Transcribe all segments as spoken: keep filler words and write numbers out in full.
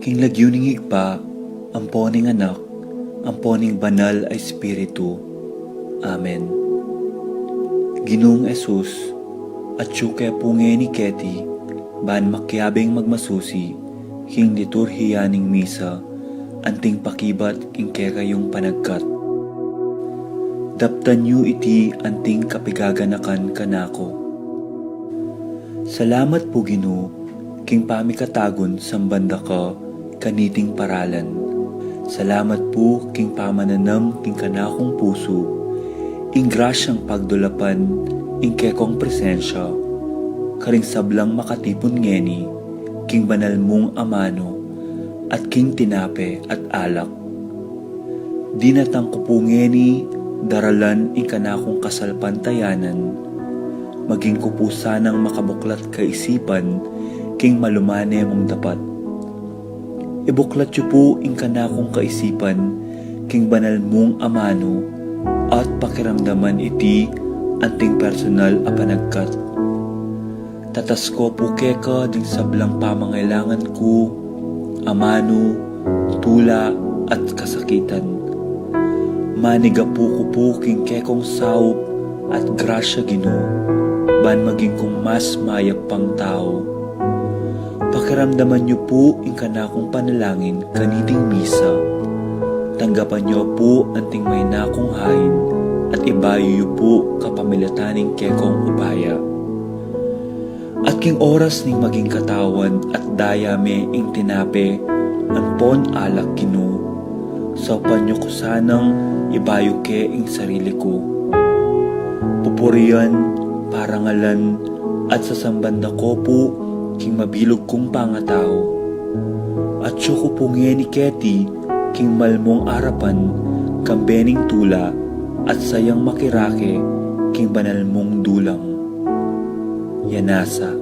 King lagyu ning Ibpa, ampo ning Anak, ampo ning Banal a Espiritu. Amen. Ginung Jesus, atyu ke pu ngeni keti, ban makiabing magmasusi king liturhiya ning misa, anting pakibat king kekayung panagkat. Daptan yu iti anting kapigaganakan kanaku. Salamat pu, Ginu, king pamikatagun samban da ka kaniting paralan. Salamat pu king pamananam king kanakung pusu ing grasyang pagdulapan ing kekong presensya karing sablang makatipun ngeni king banal mung amanu at king tinape at alak. Dinatang ku pu ngeni daralan ing kanakung kasalpantayanan, maging ku pu sanang makabuklat kaisipan king malumane mung dapat. Ibuklat yu pu ing kanakung kaisipan king banal mung amanu at pakiramdaman iti anting personal a panagkat. Tatas ku pu keka ding sablang pamangailangan ku, amanu, tula, at kasakitan. Manigapu ku pu king kekong saup at grasya, Ginu, ban maging kung mas mayap pang tau. Pakiramdaman yu pu ing kanakung panalangin kaniting misa. Tanggapan yu pu anting maina kung hain at ibayu yu pu kapamilatan ning kekong upaya. At king oras ning maging katawan at daya me ing tinape ampon alak, Ginu, saupan yu ku sanang ibayu ke ing sarili ku. Pupurian, parangalan, at sasamban da ku pu king mabilug kung pangatau. Atyu ku pu ngeni keti king malmung arapan, kambe ning tula at sayang makirake king banal mung dulang. Yanasa.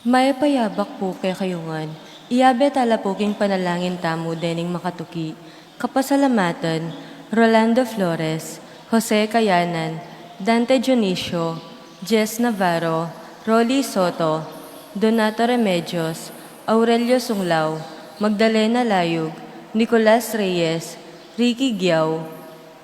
Mayap a yabak pu kekayu ngan. Iyabe tala pu king panalangin tamu dening makatuki. Kapasalamatan: Rolando Flores, Jose Kayanan, Dante Dionisio, Jess Navarro, Rolly Soto, Donato Remedios, Aurelio Sunglao, Magdalena Layug, Nicolas Reyes, Ricky Guiao,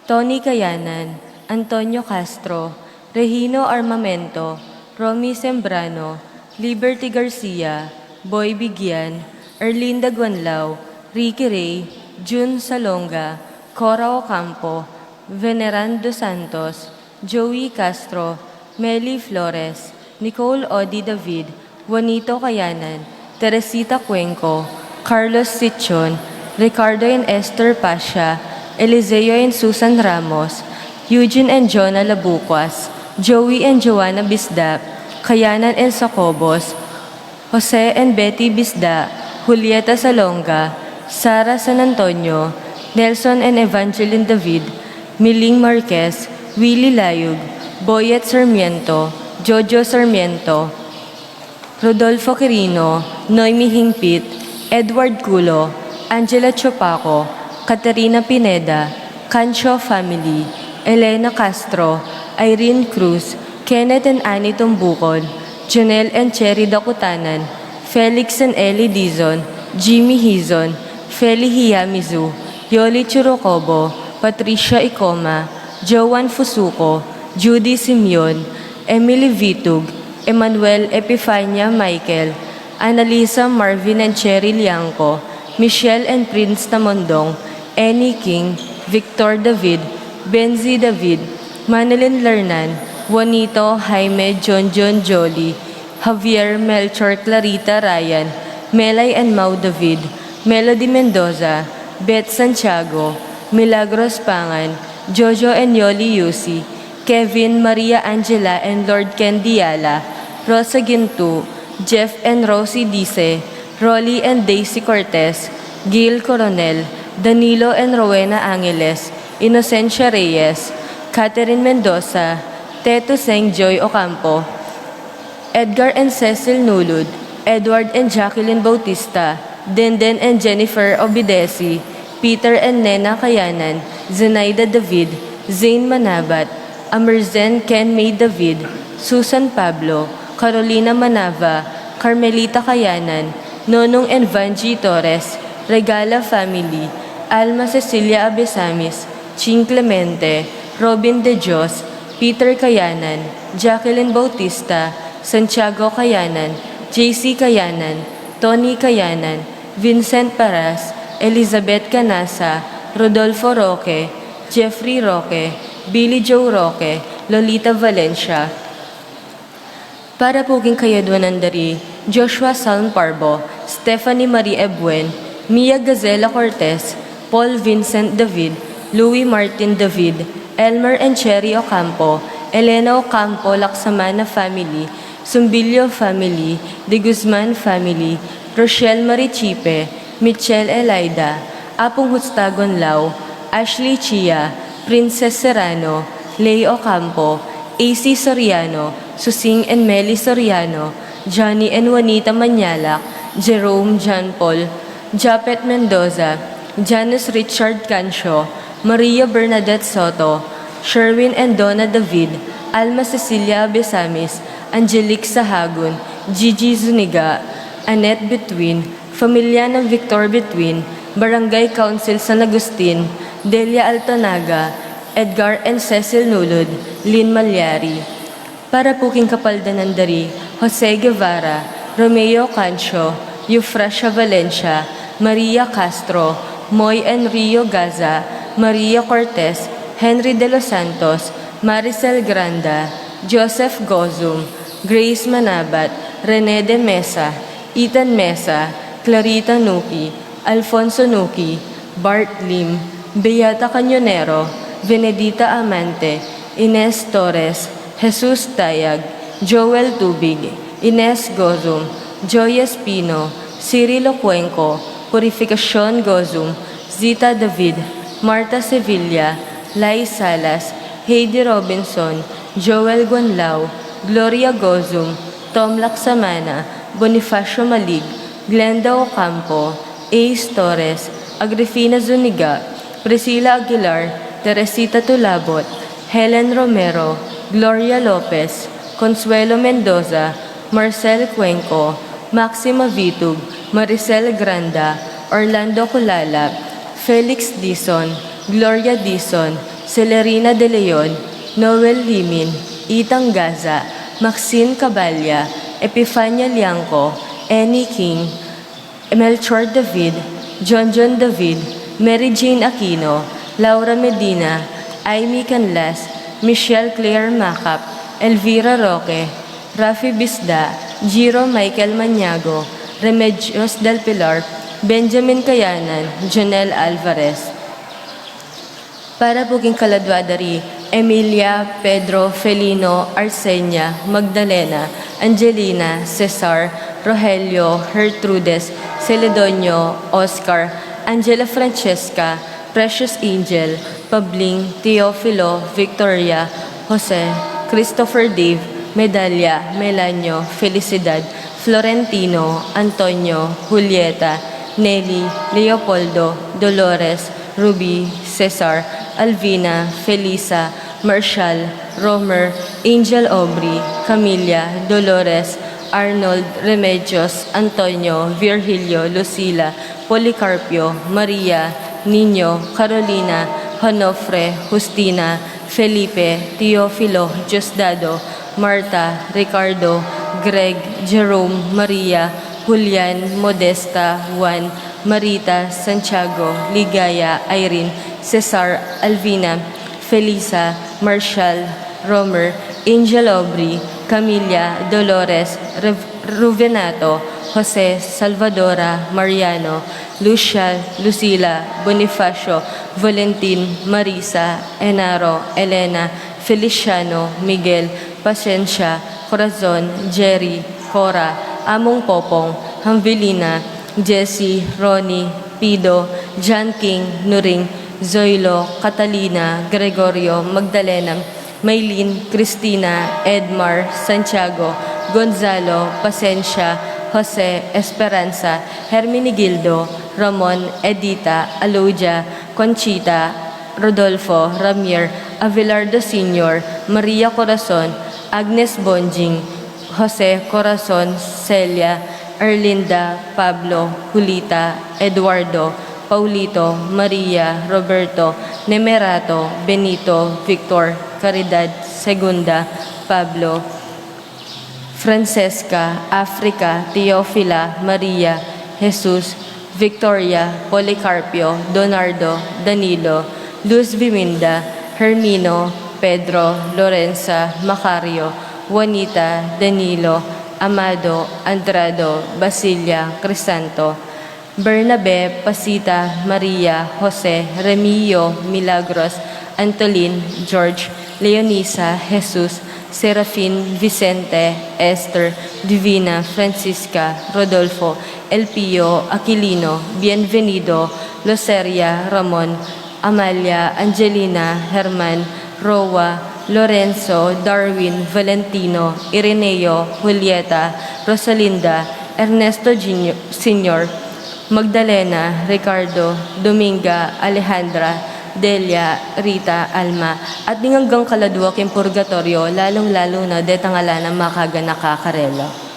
Tony Kayanan, Antonio Castro, Regino Armamento, Romy Sembrano, Liberty Garcia, Boy Bigian, Erlinda Guanlao, Ricky Ray, Jun Salonga, Cora Ocampo, Veneran Dos Santos, Joey Castro, Meli Flores, Nicole Odi David, Juanito Kayanan, Teresita Cuenco, Carlos Sichon, Ricardo and Esther Pasha, Eliseo and Susan Ramos, Eugene and Jonah Labucuas, Joey and Joanna Bisdap, Kayanan and Sacobos, Jose and Betty Bisda, Julieta Salonga, Sara San Antonio, Nelson and Evangeline David, Miling Marquez, Willie Layug, Boyet Sarmiento, Jojo Sarmiento, Rodolfo Quirino, Noemi Hingpit, Edward Culo, Angela Chopaco, Caterina Pineda, Cancho family, Elena Castro, Irene Cruz, Kenneth and Annie Tumbucon, Janelle and Cherry Dakutanan, Felix and Ellie Dizon, Jimmy Hizon, Feli Hiyamizu, Yoli Churukobo, Patricia Icoma, Joan Fusuco, Judy Simeon, Emily Vitug, Emmanuel Epifania Michael, Annalisa, Marvin and Cherry Liangco, Michelle and Prince Tamondong, Annie King, Victor David, Benzi David, Manilyn Lernan, Juanito, Jaime, John John Jolly, Javier, Melchor, Clarita, Ryan, Melay and Mau David, Melody Mendoza, Beth Santiago, Milagros Pangan, Jojo and Yoli Yusi, Kevin, Maria Angela and Lord Ken Diala, Rosa Gintu, Jeff and Rosie Dice, Rolly and Daisy Cortez, Gail Coronel, Danilo and Rowena Angeles, Inocencia Reyes, Catherine Mendoza, Tetu Seng Joy Ocampo, Edgar and Cecil Nulud, Edward and Jacqueline Bautista, Denden and Jennifer Obidesi, Peter and Nena Kayanan, Zenaida David, Zane Manabat, Amerzen Ken May David, Susan Pablo, Carolina Manava, Carmelita Kayanan, Nonong and Vangie Torres, Regala family, Alma Cecilia Abesamis, Ching Clemente, Robin De Dios, Peter Kayanan, Jacqueline Bautista, Santiago Kayanan, J C Kayanan, Tony Kayanan, Vincent Paras, Elizabeth Canasa, Rodolfo Roque, Jeffrey Roque, Billy Joe Roque, Lolita Valencia. Para pu king kayadwanan da ri Joshua Salm Parbo, Stephanie Marie Ebuen, Mia Gazela Cortez, Paul Vincent David, Louis Martin David, Elmer and Cherry Ocampo, Elena Ocampo Laksamana family, Sumbilio family, De Guzman family, Rochelle Marie Chipe, Michelle Elida, Apung Hustagon Lau, Ashley Chia, Princess Serrano, Lay Ocampo, A C Soriano, Susing and Meli Soriano, Johnny and Juanita Manyalak, Jerome John Paul, Japet Mendoza, Janus Richard Cancio, Maria Bernadette Soto, Sherwin and Donna David, Alma Cecilia Abesamis, Angelique Sahagun, Gigi Zuniga, Annette Between, Familia ng Victor Between, Barangay Council San Agustin, Delia Altonaga, Edgar and Cecil Nulud, Lynn Malyari. Para pu king kapaldanan da ri Jose Guevara, Romeo Cancio, Eufrasia Valencia, Maria Castro, Moy and Rio Gaza, Maria Cortez, Henry De Los Santos, Maricel Granda, Joseph Gozum, Grace Manabat, Rene De Mesa, Ethan Mesa, Clarita Nuki, Alfonso Nuki, Bart Lim, Beata Cañonero, Venedita Amante, Ines Torres, Jesus Tayag, Joel Tubig, Ines Gozum, Joy Espino, Cirilo Cuenco, Purificacion Gozum, Zita David, Marta Sevilla, Lai Salas, Heidi Robinson, Joel Guanlao, Gloria Gozum, Tom Laksamana, Bonifacio Malig, Glenda Ocampo, Ace Torres, Agrifina Zuniga, Priscilla Aguilar, Teresita Tulabot, Helen Romero, Gloria Lopez, Consuelo Mendoza, Marcel Cuenco, Maxima Vitug, Maricel Granda, Orlando Culala, Felix Dizon, Gloria Dizon, Celerina De Leon, Noel Limin, Itang Gaza, Maxine Caballa, Epifania Liangco, Annie King, Melchor David, John John David, Mary Jane Aquino, Laura Medina, Aimee Canlas, Michelle Claire Macap, Elvira Roque, Rafi Bisda, Jiro Michael Maniago, Remedios del Pilar, Benjamin Kayanan, Jonel Alvarez. Para pu king kaladwa da ri Emilia, Pedro, Felino, Arsenia, Magdalena, Angelina, Cesar, Rogelio, Gertrudes, Celedonio, Oscar, Angela Francesca, Precious Angel, Pabling, Teofilo, Victoria, Jose, Christopher Dave, Medalia, Melanio, Felicidad, Florentino, Antonio, Julieta, Nelly, Leopoldo, Dolores, Ruby, Cesar, Alvina, Felisa, Marshall, Romer, Angel Aubrey, Camilla, Dolores, Arnold, Remedios, Antonio, Virgilio, Lucila, Policarpio, Maria, Nino, Carolina, Onofre, Justina, Felipe, Teofilo, Diosdado, Marta, Ricardo, Greg, Jerome, Maria, Julian, Modesta, Juan, Marita, Santiago, Ligaya, Irene, Cesar, Alvina, Felisa, Marshall, Romer, Angel Aubrey, Camilla, Dolores, Rev-, Ruvenato, Jose, Salvadora, Mariano, Lucia, Lucila, Bonifacio, Valentin, Marisa, Enaro, Elena, Feliciano, Miguel, Pasencia, Corazon, Jerry, Cora, Among Popong, Hamvelina, Jessie, Ronnie, Pido, John King, Nuring, Zoilo, Catalina, Gregorio, Magdalena, Maylin, Cristina, Edmar, Santiago, Gonzalo, Pasencia, Jose, Esperanza, Herminigildo, Ramon, Edita, Alodia, Conchita, Rodolfo, Ramir, Abelardo Senior, Maria Corazon, Agnes Bonjing, Jose Corazon, Celia, Erlinda, Pablo, Julita, Eduardo, Paulito, Maria, Roberto, Nemerato, Benito, Victor, Caridad, Segunda, Pablo, Francesca, Africa, Teofila, Maria, Jesus, Victoria, Policarpio, Donardo, Danilo, Luz Biminda, Hermino, Pedro, Lorenza, Macario, Juanita, Danilo, Amado, Andrado, Basilia, Crisanto, Bernabe, Pasita, Maria, Jose, Remio, Milagros, Antolin, George, Leonisa, Jesus, Serafin, Vicente, Esther, Divina, Francisca, Rodolfo, Elpio, Aquilino, Bienvenido, Loseria, Ramon, Amalia, Angelina, Herman, Roa, Lorenzo, Darwin, Valentino, Ireneo, Julieta, Rosalinda, Ernesto Junior, Senior, Magdalena, Ricardo, Dominga, Alejandra, Delia, Rita, Alma, at ding anggang kaladwa king purgatoryo, lalung-lalu na detang ala nang makaganaka karela.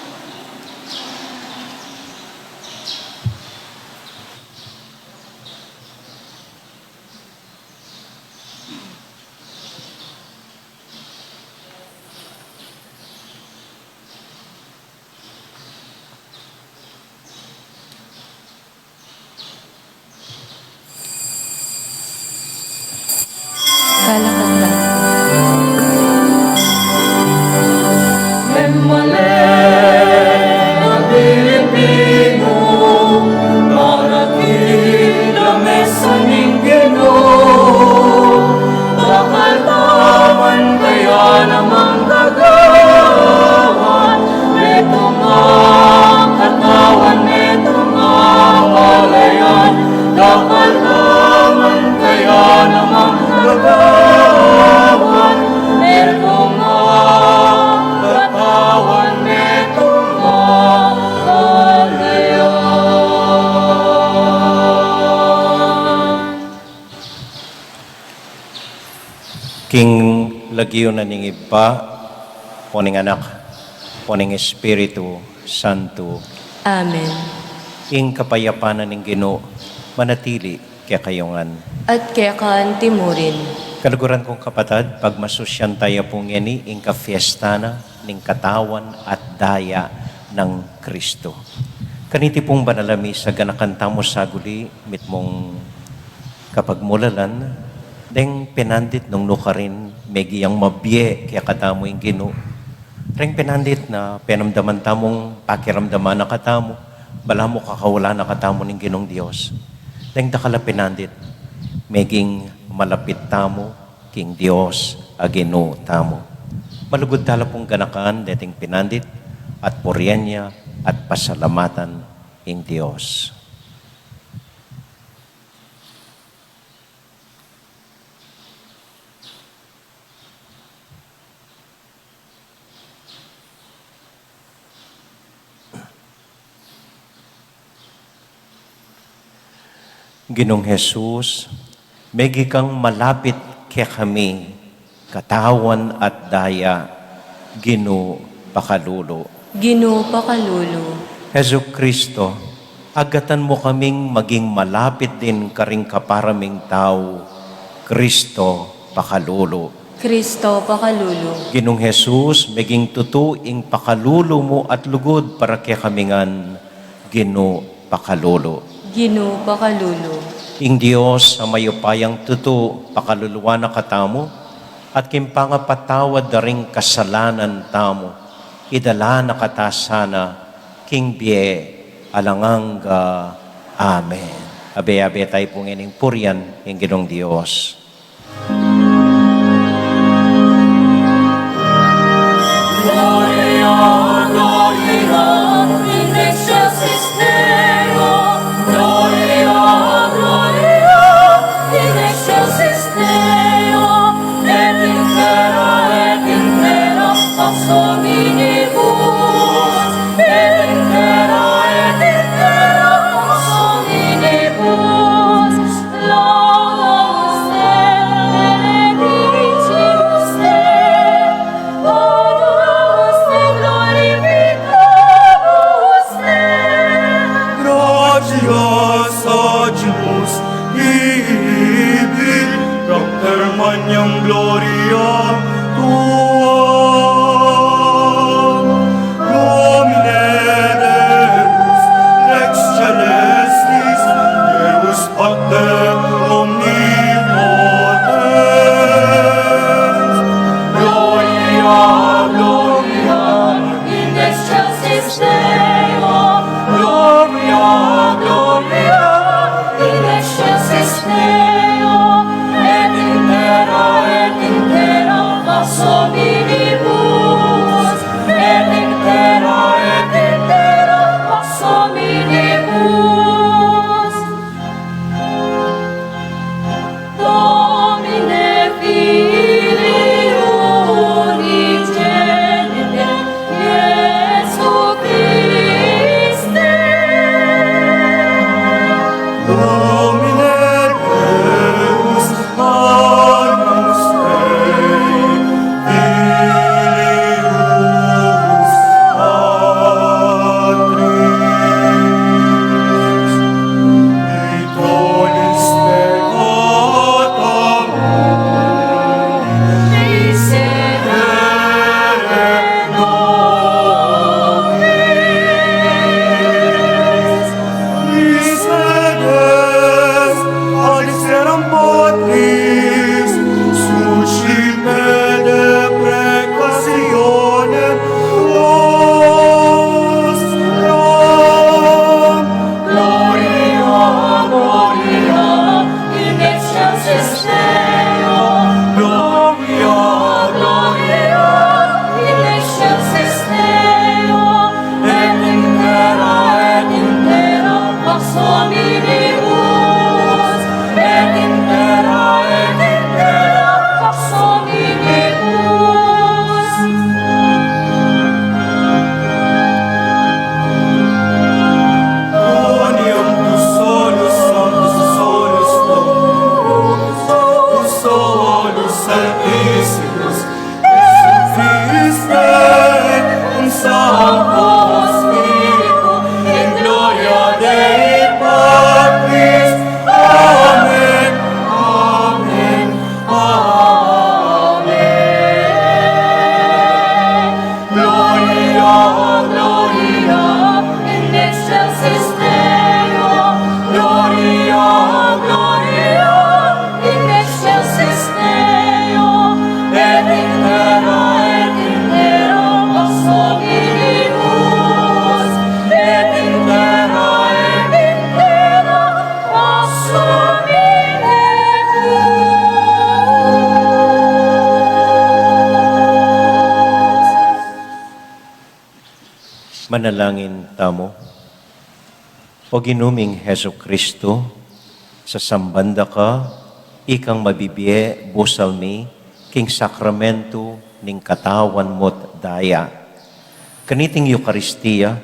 Palakad tamu. Lagyu na ning Ibpa, o ning Anak, o ning Espiritu Santo. Amen. Ing kapayapan na ning Ginu manatili kekayu ngan. At keka antimurin. Kaluguran kung kapatad, pagmasusyan taya pu ngeni ing kafiesta na ning katawan at daya nang Kristo. Kaniti pung banal a misa, ganakan tamu saguli mitmung kapagmulalan deng penandit nung nukarin megiang mabie kekatamu ing Ginu. Reng penandit na penamdaman tamung pakiramdaman na katamu, balamu kakaulan na katamu ning Ginung Dios. Deng dakal a penandit, meging malapit tamu king Dios a Ginu tamu. Malugud tala pung ganakan deting penandit at purian ya at pasalamatan ing Dios. Ginung Jesus, megi kang malapit kekami, katawan at daya, Ginu pakalulu. Ginu pakalulu. Jesu Kristo, agatan mu kaming maging malapit din karing kapara ming tau, Kristo pakalulu. Kristo pakalulu. Ginung Jesus, meging tutu ing pakalulu mu at lugud para kekami ngan, Ginu pakalulu. Ginu pakalulu. Ing Dios a mayupayang tutu pakaluluan na katamu, at king pangapatawad da ring kasalanan tamu, idala na kata sana king bie alang angga. Amen. Abe-abe tayu pu ngening purian ing Ginung Dios. Gloria, Gloria in excelsis Deo, Gloria, Gloria in excelsis Deo, et in terra, et in terra pax hominibus, et in terra, et in terra pax hominibus. Laudamus te, benedicimus te, adoramus te, glorificamus te. Gratias facimus tibi, propter magnam gloriam tuam. Domine Deus, Rex Celestis, Deus Pater omnipotens. Gloria, Gloria in excelsis Deo, Gloria, Gloria in excelsis Deo, et in terra, et in terra pax hominibus. Manalangin tamu. O Ginu ming Jesucristo, sasamban da ka, ikang mabibie busal mi king sakramentu ning katawan mu't daya. Kaniting Eukaristia,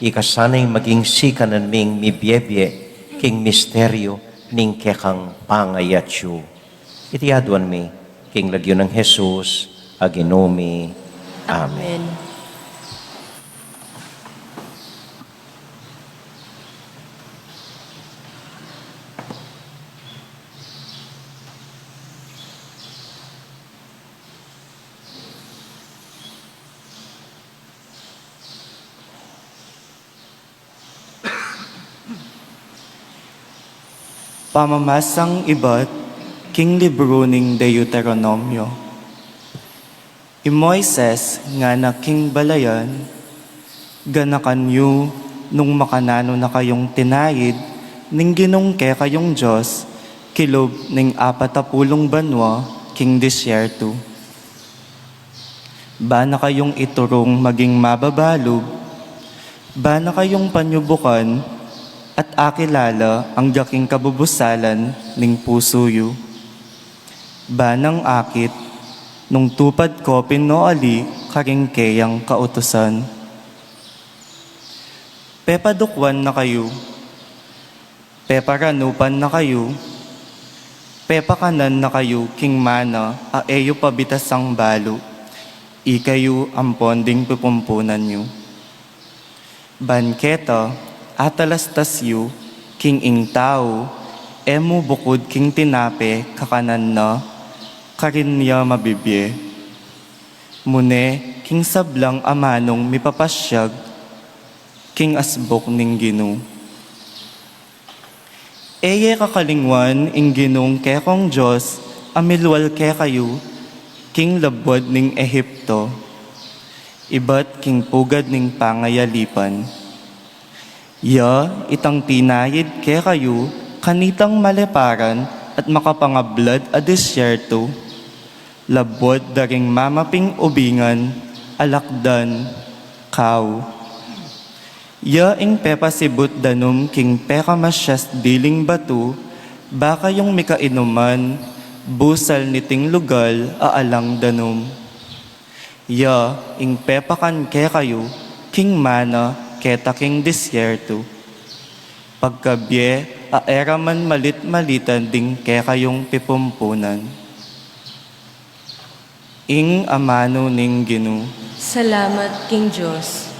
ika sana ing maging sikanan ming mibie-bie king misteryu ning kekang pangayatsu. Iti aduan mi king lagyu nang Jesus a Ginu mi. Amen. Amen. Pamamasang ibat king libru ning Deuteronomio. I Moises ngana king balayan, ganakan yu nung makananu na kayung tinayid ning Ginung kekayung Dios kilub ning apat a pulung banua king disyertu. Ba na kayung iturung maging mababalub, ba na kayung panyubukan at akilala angga king kabubusalan ning pusu yu. Ba nang akit nung tupad ko pin no ali karing keyang kautusan. Pepadukwan na kayu, peparanupan na kayu, pepakanan na kayu king mana a e yu pabitasang balu, ikayu ampon ding pupumpunan yu. Ban keta, atalastas yu, king ing tau e mu bukud king tinape kakanan na, karin ya mabibie. Mune king sablang amanung mipapasyag king asbuk ning Ginu. E ye kakalingwan ing Ginung kekong Dios a milwal kekayu king labwad ning Egipto, ibat king pugad ning pangayalipan. Ya itang tinayid kekayu kanitang maleparan at makapangablad a disyertu, labwad da ring mamaping ubingan, alakdan, kau. Ya ing pepasibut danum king pekamasyas diling batu, ba kayung mikainuman, busal niting lugal a alang danum. Ya ing pepakan kekayu king mana keta king disyertu. Pagkabie a e ra man malit-malitan ding kekayung pipumpunan. Ing amanu ning Ginu. Salamat king Dios.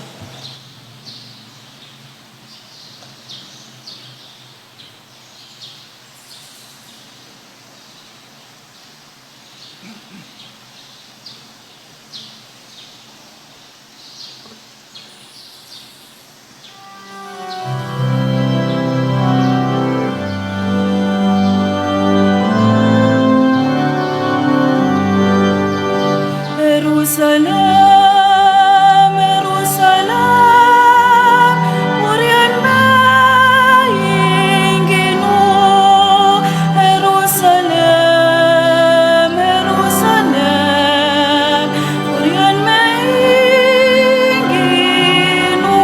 Jerusalem, Jerusalem, purian me ing Ginu. Jerusalem, Jerusalem, purian me ing Ginu.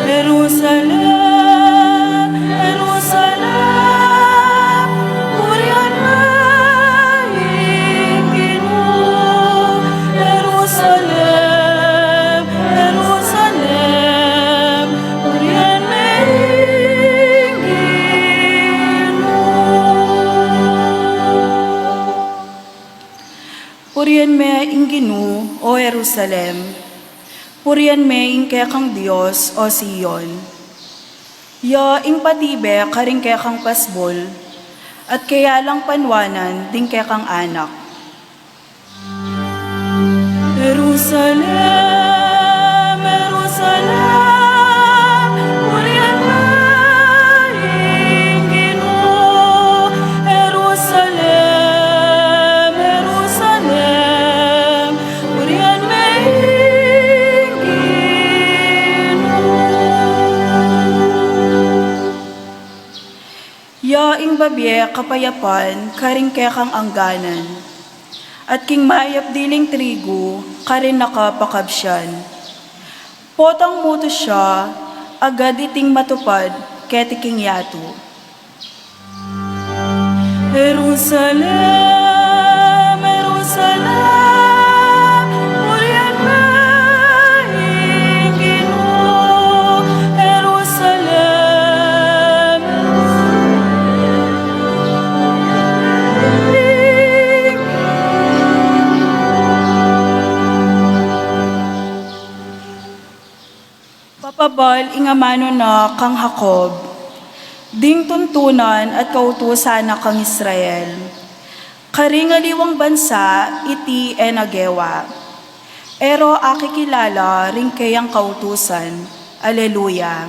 Jerusalem, Jerusalem, purian me ing Ginu. Jerusalem, Jerusalem, purian me ing Ginu. Purian me ing Ginu, o Jerusalem. Purian me ing kekang Dios, o Sion. Ya ing patibe karing kekang pasbul, at keya lang panuanan ding kekang anak. Jerusalem, Jerusalem, purian me ing Ginu. Jerusalem, Jerusalem, purian me ing Ginu. Ya ing babie kapayapan karing kekang angganan, at king mayap diling trigu karing nakapakabsian. Potang mutu siya, agad iting matupad keti king yatu. Jerusalem, Jerusalem, purian me ing Ginu. Jerusalem, Jerusalem, purian me ing Ginu. Papabal ing amanu na kang Jacob, ding tuntunan at kautusan na kang Israel. Karing aliwang bansa iti e na gewa, e ro akikilala ring keyang kautusan. Aleluya.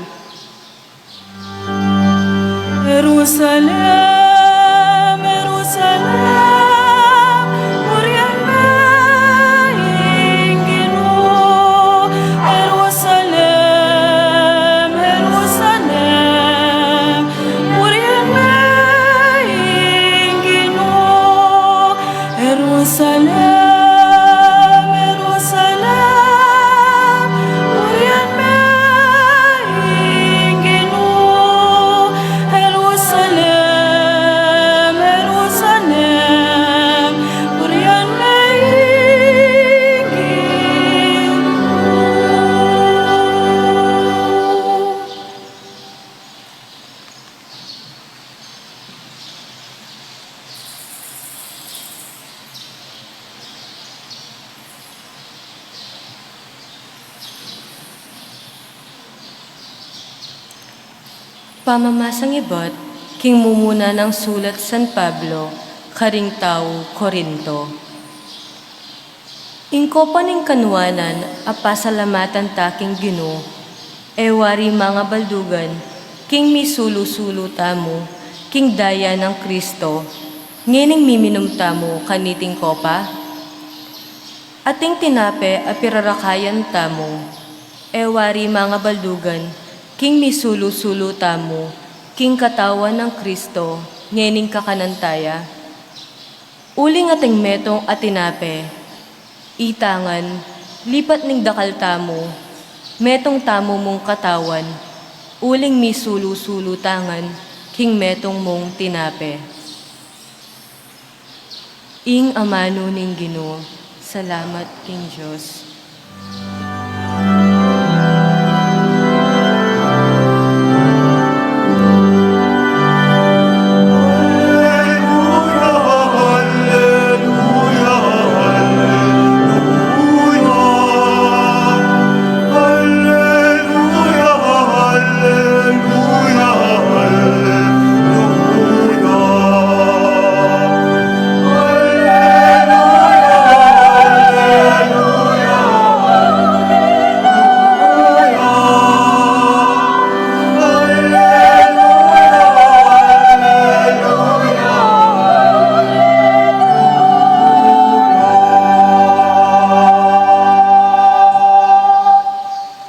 Jerusalem, Jerusalem, purian me ing Ginu. Jerusalem, Jerusalem, purian me ing Ginu. Jerusalem, Jerusalem, purian me ing Ginu. Jerusalem, Jerusalem, purian me ing Ginu. Pamamasang ibat king mumuna nang sulat San Pablo karing tau Corinto. Ing kopa ning kanuanan a pasalamatan ta king Ginu, e wari mangabaldugan, king misulu-sulu tamu king daya nang Kristo, ngening miminum tamu kaniting kopa? Ating tinape a pirarakayan tamu, e wari mangabaldugan, king misulu-sulu tamu king katawan nang Kristo, ngening kakanan ta ya? Uling ating metung a tinape, ita ngan, lipat ning dakal tamu, metung tamu mung katawan, uling misulu-sulu ta ngan king metung mung tinape. Ing amanu ning Ginu. Salamat king Dios.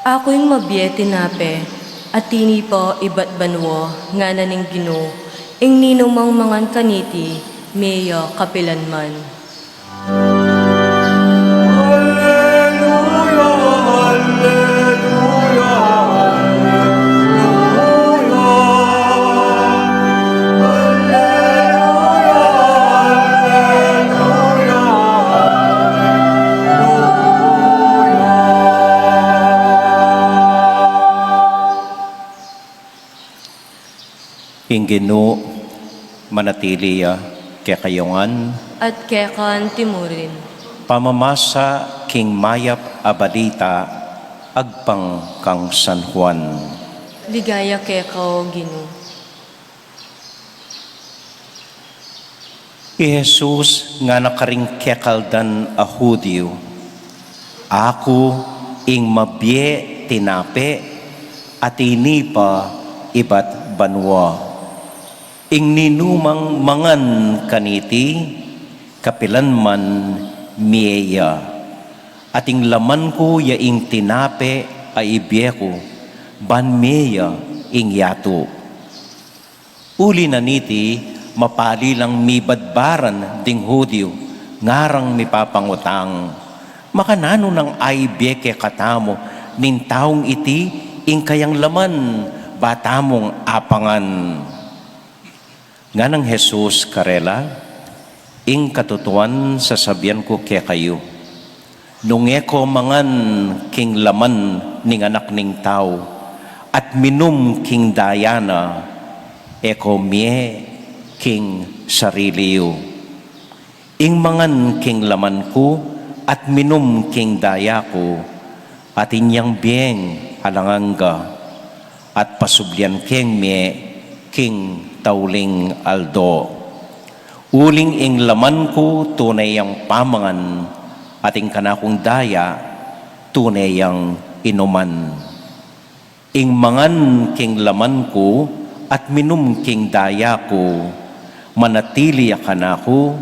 Aku ing mabie tinape a tinipa ibat banua, ngana ning Ginu, ing ninumang mangan kaniti, mie ya kapilan man. Alleluia, alleluia, alleluia. Alleluia, alleluia, alleluia. Ing Ginu manatili ya kekayu ngan. At keka antimurin. Pamamasa king mayap a balita agpang kang San Juan. Ligaya keka, O Ginu. I Jesus ngana karing kekaldan a Judio, "Aku ing mabie tinape a tinipa ibat banua. Ing ninumang mangan kaniti, kapilan man mie ya. At ing laman ku ya ing tinape a ibie ku, ban mie ya ing yatu." Uli na niti, mapali lang mibadbaran ding Judio, ngarang mipapangutang, "Makananu nang aibie kekatamu ning taung iti ing kayang laman ba tamung apangan. Nganang Jesus karela, ing katutuan sasabian ku kekayu, nung e ko mangan king laman ning Anak ning Tau, at minum king daya na, e ko mie king sarili yu. Ing mangan king laman ku, at minum king daya ku, atin yang bieng alang angga, at pasublian keng mie king tauling aldo. Uling ing laman ku tune yang pamangan, at ing kanakung daya tune yang inuman. Ing mangan king laman ku at minum king daya ku, manatili ya kanaku,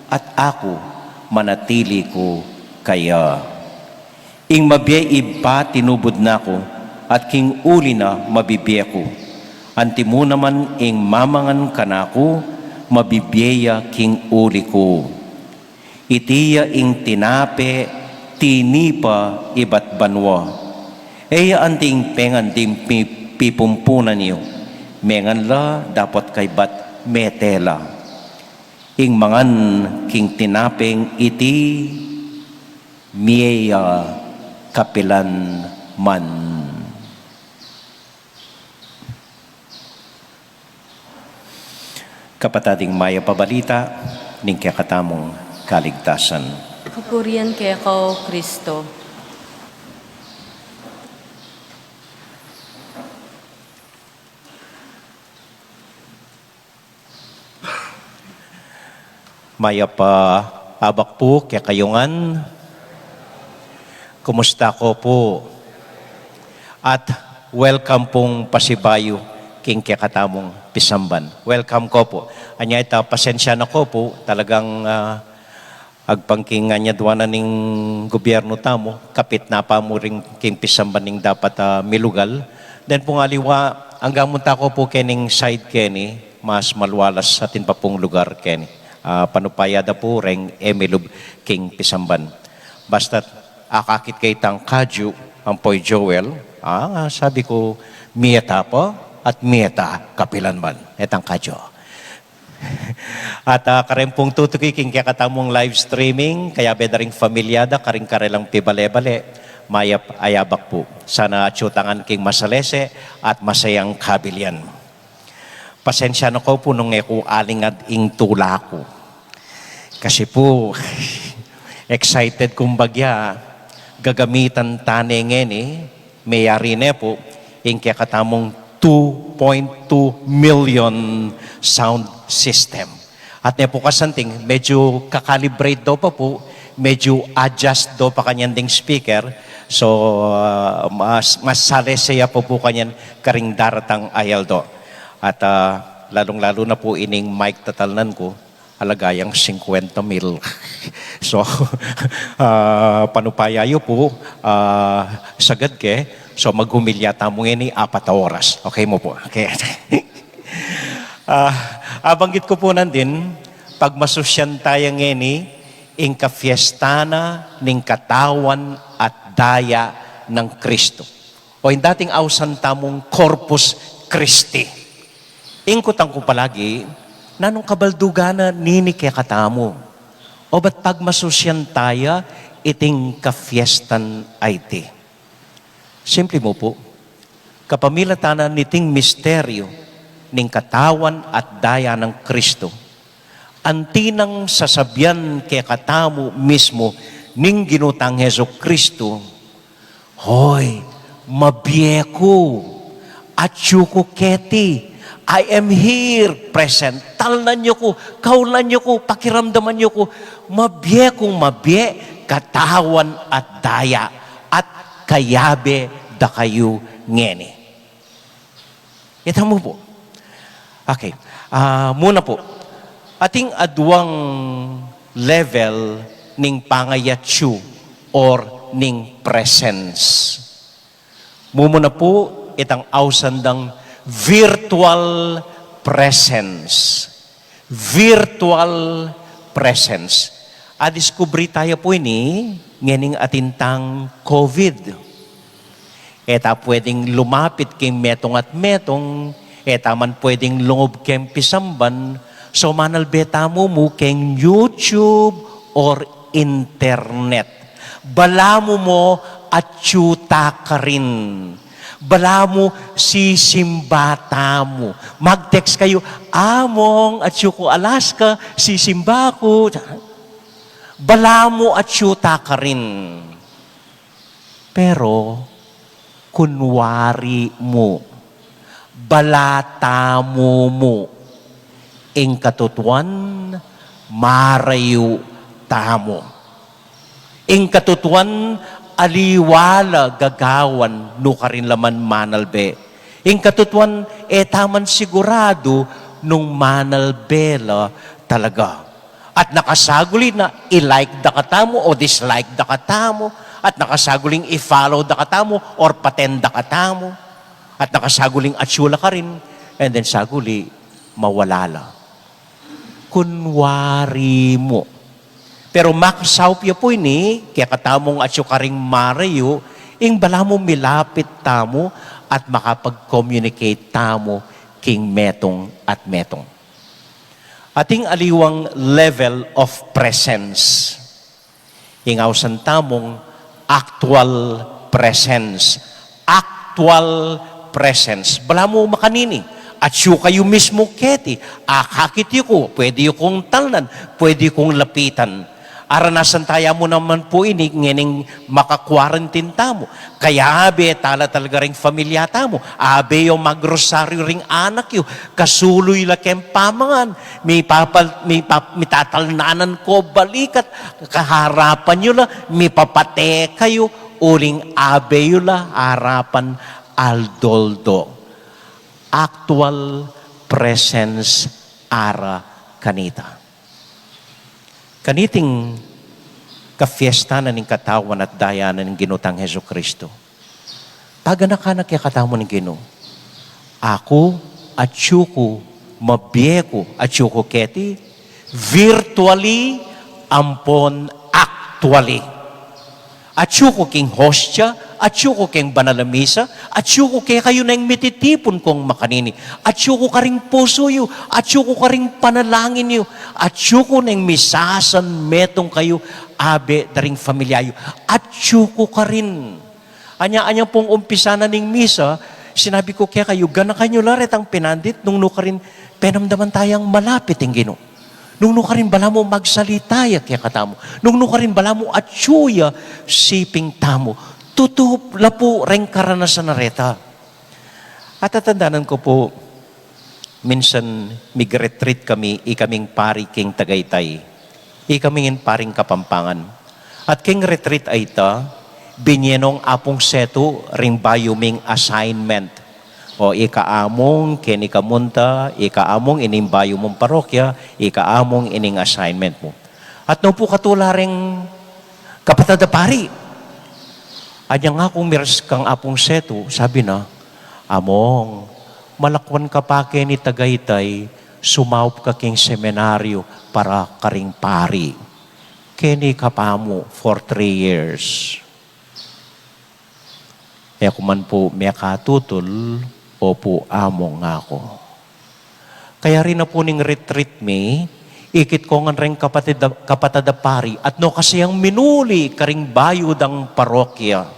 at aku manatili ku kaya. Ing mabie Ibpa tinubud na ku, at king uli na mabibie ku. Antimu naman ing mamangan kanaku, mabibie ya king uli ku. Iti ya ing tinape tinipa ibat banua. E ya anti ing pengan ding pi-, pipumpunan yu, mengan la dapot kaybat mete la. Ing mangan king tinapeng iti, mie ya kapilan man. Kapatad, ing mayap a balita ning kekatamung kaligtasan. Kapurian keka, O Kristo. Mayap a abak pu kekayu ngan. Kumusta ko pu? At welcome pung pasibayu king kekatamung pisamban. Welcome ko pu. Anya ita, pasensya na ko pu, talagang, ah, agpang king anyadwanan ning gobyernu tamu, kapit na pa mu ring king pisamban ning dapat, ah, milugal. Then pung aliwa, angga mu ta ko pu kening side keni, mas malualas atin pa pung lugar keni. Ah, panupaya da pu reng e milub king pisamban. Basta't akakit ke itang kadyu, ampo i Joel, ah, sabi ku, mie ta pa, at mie ta kapilan man. Itang kadyu. At, ah, kareng pung tutuki king kekatamung live streaming, kayabe da ring familia da, karing karelang pibale-bale, mayap a abak pu. Sana atyu tang king masalese at masayang kabilian. Pasensya na ko pu nung e ku alingad ing tula ku. Kasi pu, excited kung bagya, gagamitan ta ne ngeni, meyari ne pu, ing kekatamung two point two million sound system. At ne pu kasanting, medyo ka-calibrate do pa pu, medyo adjust do pa kanyan ding speaker. So, ah, mas, mas salese ya pa pu kanyan karing daratang a aldo. At, ah, lalung-lalu na pu ining mic tatalnan ku, alaga yang singkwenta mil. So, ah, panupaya yu pu, ah, sagad ke, so maghumilya tamu ngeni apat a oras. Okay mu pu? Okay. Ah, abanggit ku pu nandin, pagmasusyan taya ngeni, ing kafiesta na ning katawan at daya nang Kristo. O ing dating ausan tamung Corpus Christi. Ing kutang ku palagi, nanung kabaldugan na nini kekatamu? O ba't pagmasusyan taya iting kafiestan a iti? Simple mu pu, kapamilatan na niting misteryu ning katawan at daya nang Kristo, anti nang sasabian kekatamu mismu ning Ginu tang Jesu Kristo, "Hoy, mabie ku, atyu ku keti, I am here, present. Talnan yu ku, kaulan yu ku, pakiramdaman yu ku, mabie kung mabie, katawan at daya, at kayabe da kayu ngeni." Ita mu pu. Okay. Ah, muna pu. Ating aduang level ning pangayatyu or ning presence. Mumuna pu itang ausan dang virtual presence. Virtual presence. Adiskubre taya pu ini ngening atin tang COVID. E ta pwedeng lumapit keng metung at metung, e ta man pwedeng lungub keng pisamban, so manalbe tamu mu keng YouTube or internet. Balamu mu atyu ta karin. Balamu sisimba tamu. Mag-text kayu, "Among, atyu ku Alaska, sisimba ku." Balamu atyu ta karin. Pero, kunwari mu, bala tamu mu, ing katutuan, marayu tamu. Ing katutuan, aliwa la gagawan, nukarin la man manalbe. Ing katutuan, e ta man siguradu nung manalbe la talaga. At nakasaguli na i-like da katamu o dislike da katamu, at nakasaguling i-follow da katamu or paten da katamu, at nakasaguling atyu la karin, and then saguli, mawala la. Kunwari mu. Pero makasaup ya pu ini, kekatamung atyu karing marayu, ing balamu milapit tamu at makapag-communicate tamu king metung at metung. Ating aliwang level of presence. Ing ausan tamung actual presence. Actual presence. Balamu makanini. Atyu kayu mismu keti. Akakit yu ku, pwede yu kung talnan, pwede yu kung lapitan. Aranasan taya mu naman pu ini, ngening maka-quarantine tamu. Kaya abe tala talaga ring familia tamu. Abe yu magrosaryu ring anak yu. Kasulu yu la keng pamangan. Mipapal-, mipap-, mitatalnanan ko balikat. Kaharapan yu la. Mipapate kayu. Uling abe yu la arapan aldo-aldo. Actual presence ara kanita. Kaniting kafiesta na ning Katawan at Daya na ning Ginu tang Jesucristo, paganakan na kekatamu ning Ginu, aku, atyu ku, mabie ku, atyu ku keti, virtually, ampon actually. Atyu ku king hostia, atyu ku king banal a misa, atyu ku kekayu neng mititipun kung makanini, atyu ku karing pusu yu, atyu ku karing panalangin yu, atyu ku neng misasan metung kayu, abe da ring familia yu, atyu ku karin. Anya, anya pung umpisa na ning misa, sinabi ku kekayu, ganakan yu la retang pinandit, nung nukarin, penamdaman tayang malapit ing Ginu. Nung nukarin balamu magsalita ya kekatamu. Nung nukarin balamu atyu ya siping tamu. Tutu la pu reng karanasan na reta. At tatandanan ku pu, minsan mig-retreat kami, ikaming pari king Tagaytay. Ikaming paring Kapampangan. At king retreat a ita, binye nong Apung Setu ring bayu ming assignment. O ika Amung, keni ka munta, ika Amung ining bayu mung parokya, ika Amung ining assignment mu. At nu pu katula reng kapatad a pari. Anya nga kung miras kang Apung Setu, sabi na, "Amung, malakwan ka pa keni Tagaytay, sumaup ka king seminaryo para karing pari. Keni ka pa mu for three years." E ku man pu mekatutul, "Opu, Amung," aku. Kayari na pu ning retreat mi, ikit ko ngan reng kapatid a, kapatad a pari, at nu kasi yang minuli karing bayu dang parokya.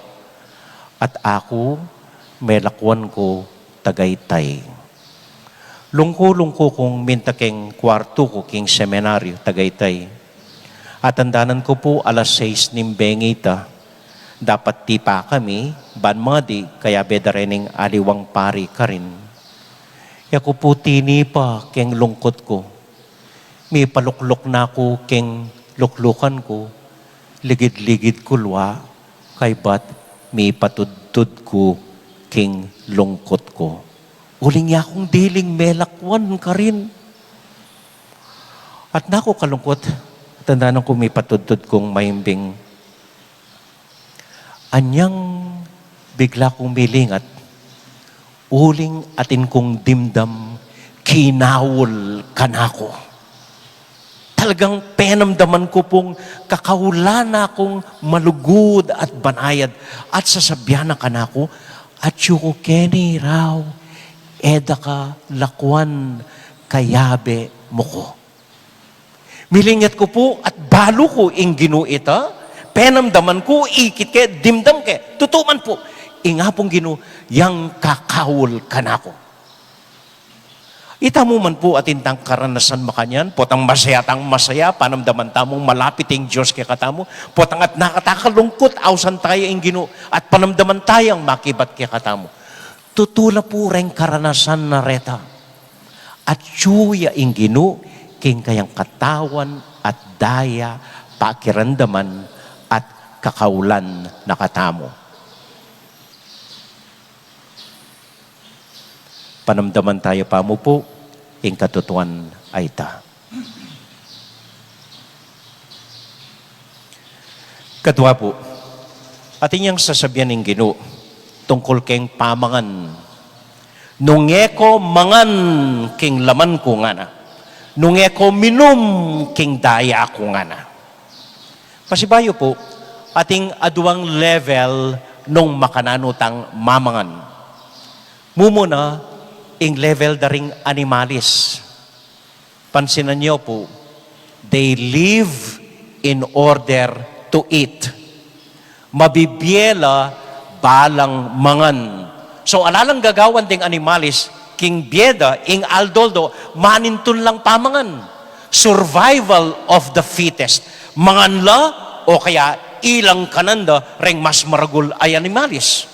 At aku, melakwan ku Tagaytay. Lungku-lungku kung minta keng kuartu ku king seminaryo, Tagaytay. At tandanan ku pu alas sais ning bengi ita, dapat tipa kami, ban madi, kaya be da rening aliwang pari karin. E ku pu tinipa keng lungkut ku. Mipalukluk na ku keng luklukan ku, ligid-ligid ku lwa, kaybat mipatudtud ku keng lungkut ku. Uling ya kung diling melakwan karin. At naku kalungkut, tandanan ku mipatudtud kung maimbing. Anyang bigla kung milingat, uling atin kung dimdam kinaul kanaku. Talagang penamdaman ku pung kakaulan na kung malugud at banayad at sasabian na kanaku, Atyu ku keni raw, e da ka lakwan, kayabe mu ku. Milinget ku pu at balu ku ing Ginu ita, penamdaman ku, ikit ke, dimdam ke, tutu man pu, ing Apung Ginu yang kakaul kanaku. Itamu man pu atin tang karanasan makanyan, potang masaya tang masaya, panamdaman tamung malapit ing Dios kekatamu, potang at nakakalungkut, ausan taya ing Ginu, at panamdaman tayang makibat kekatamu. Tutu la pu reng karanasan na reta. Atyu ya ing Ginu, king kayang katawan at daya, pakiramdaman at kakaulan na katamu. Panamdaman taya pa mu pu ing katutuan a ita. Kadua pu, atin yang sasabian ning Ginu tungkul keng pamangan. Nung e ko mangan king laman ku ngana, nung e ko minum king daya ku ngana. Pasibayu pu, ating aduang level nung makananu tang mamangan. Mumuna, ing level da ring animalis. Pansinan yu pu, they live in order to eat. Mabibie la ba lang mangan. So, ala lang gagawan ding animalis, king bie da, ing aldo-aldo, manintun lang pamangan. Survival of the fittest. Mangan la, o kaya ilang kanan da reng mas maragul a animalis.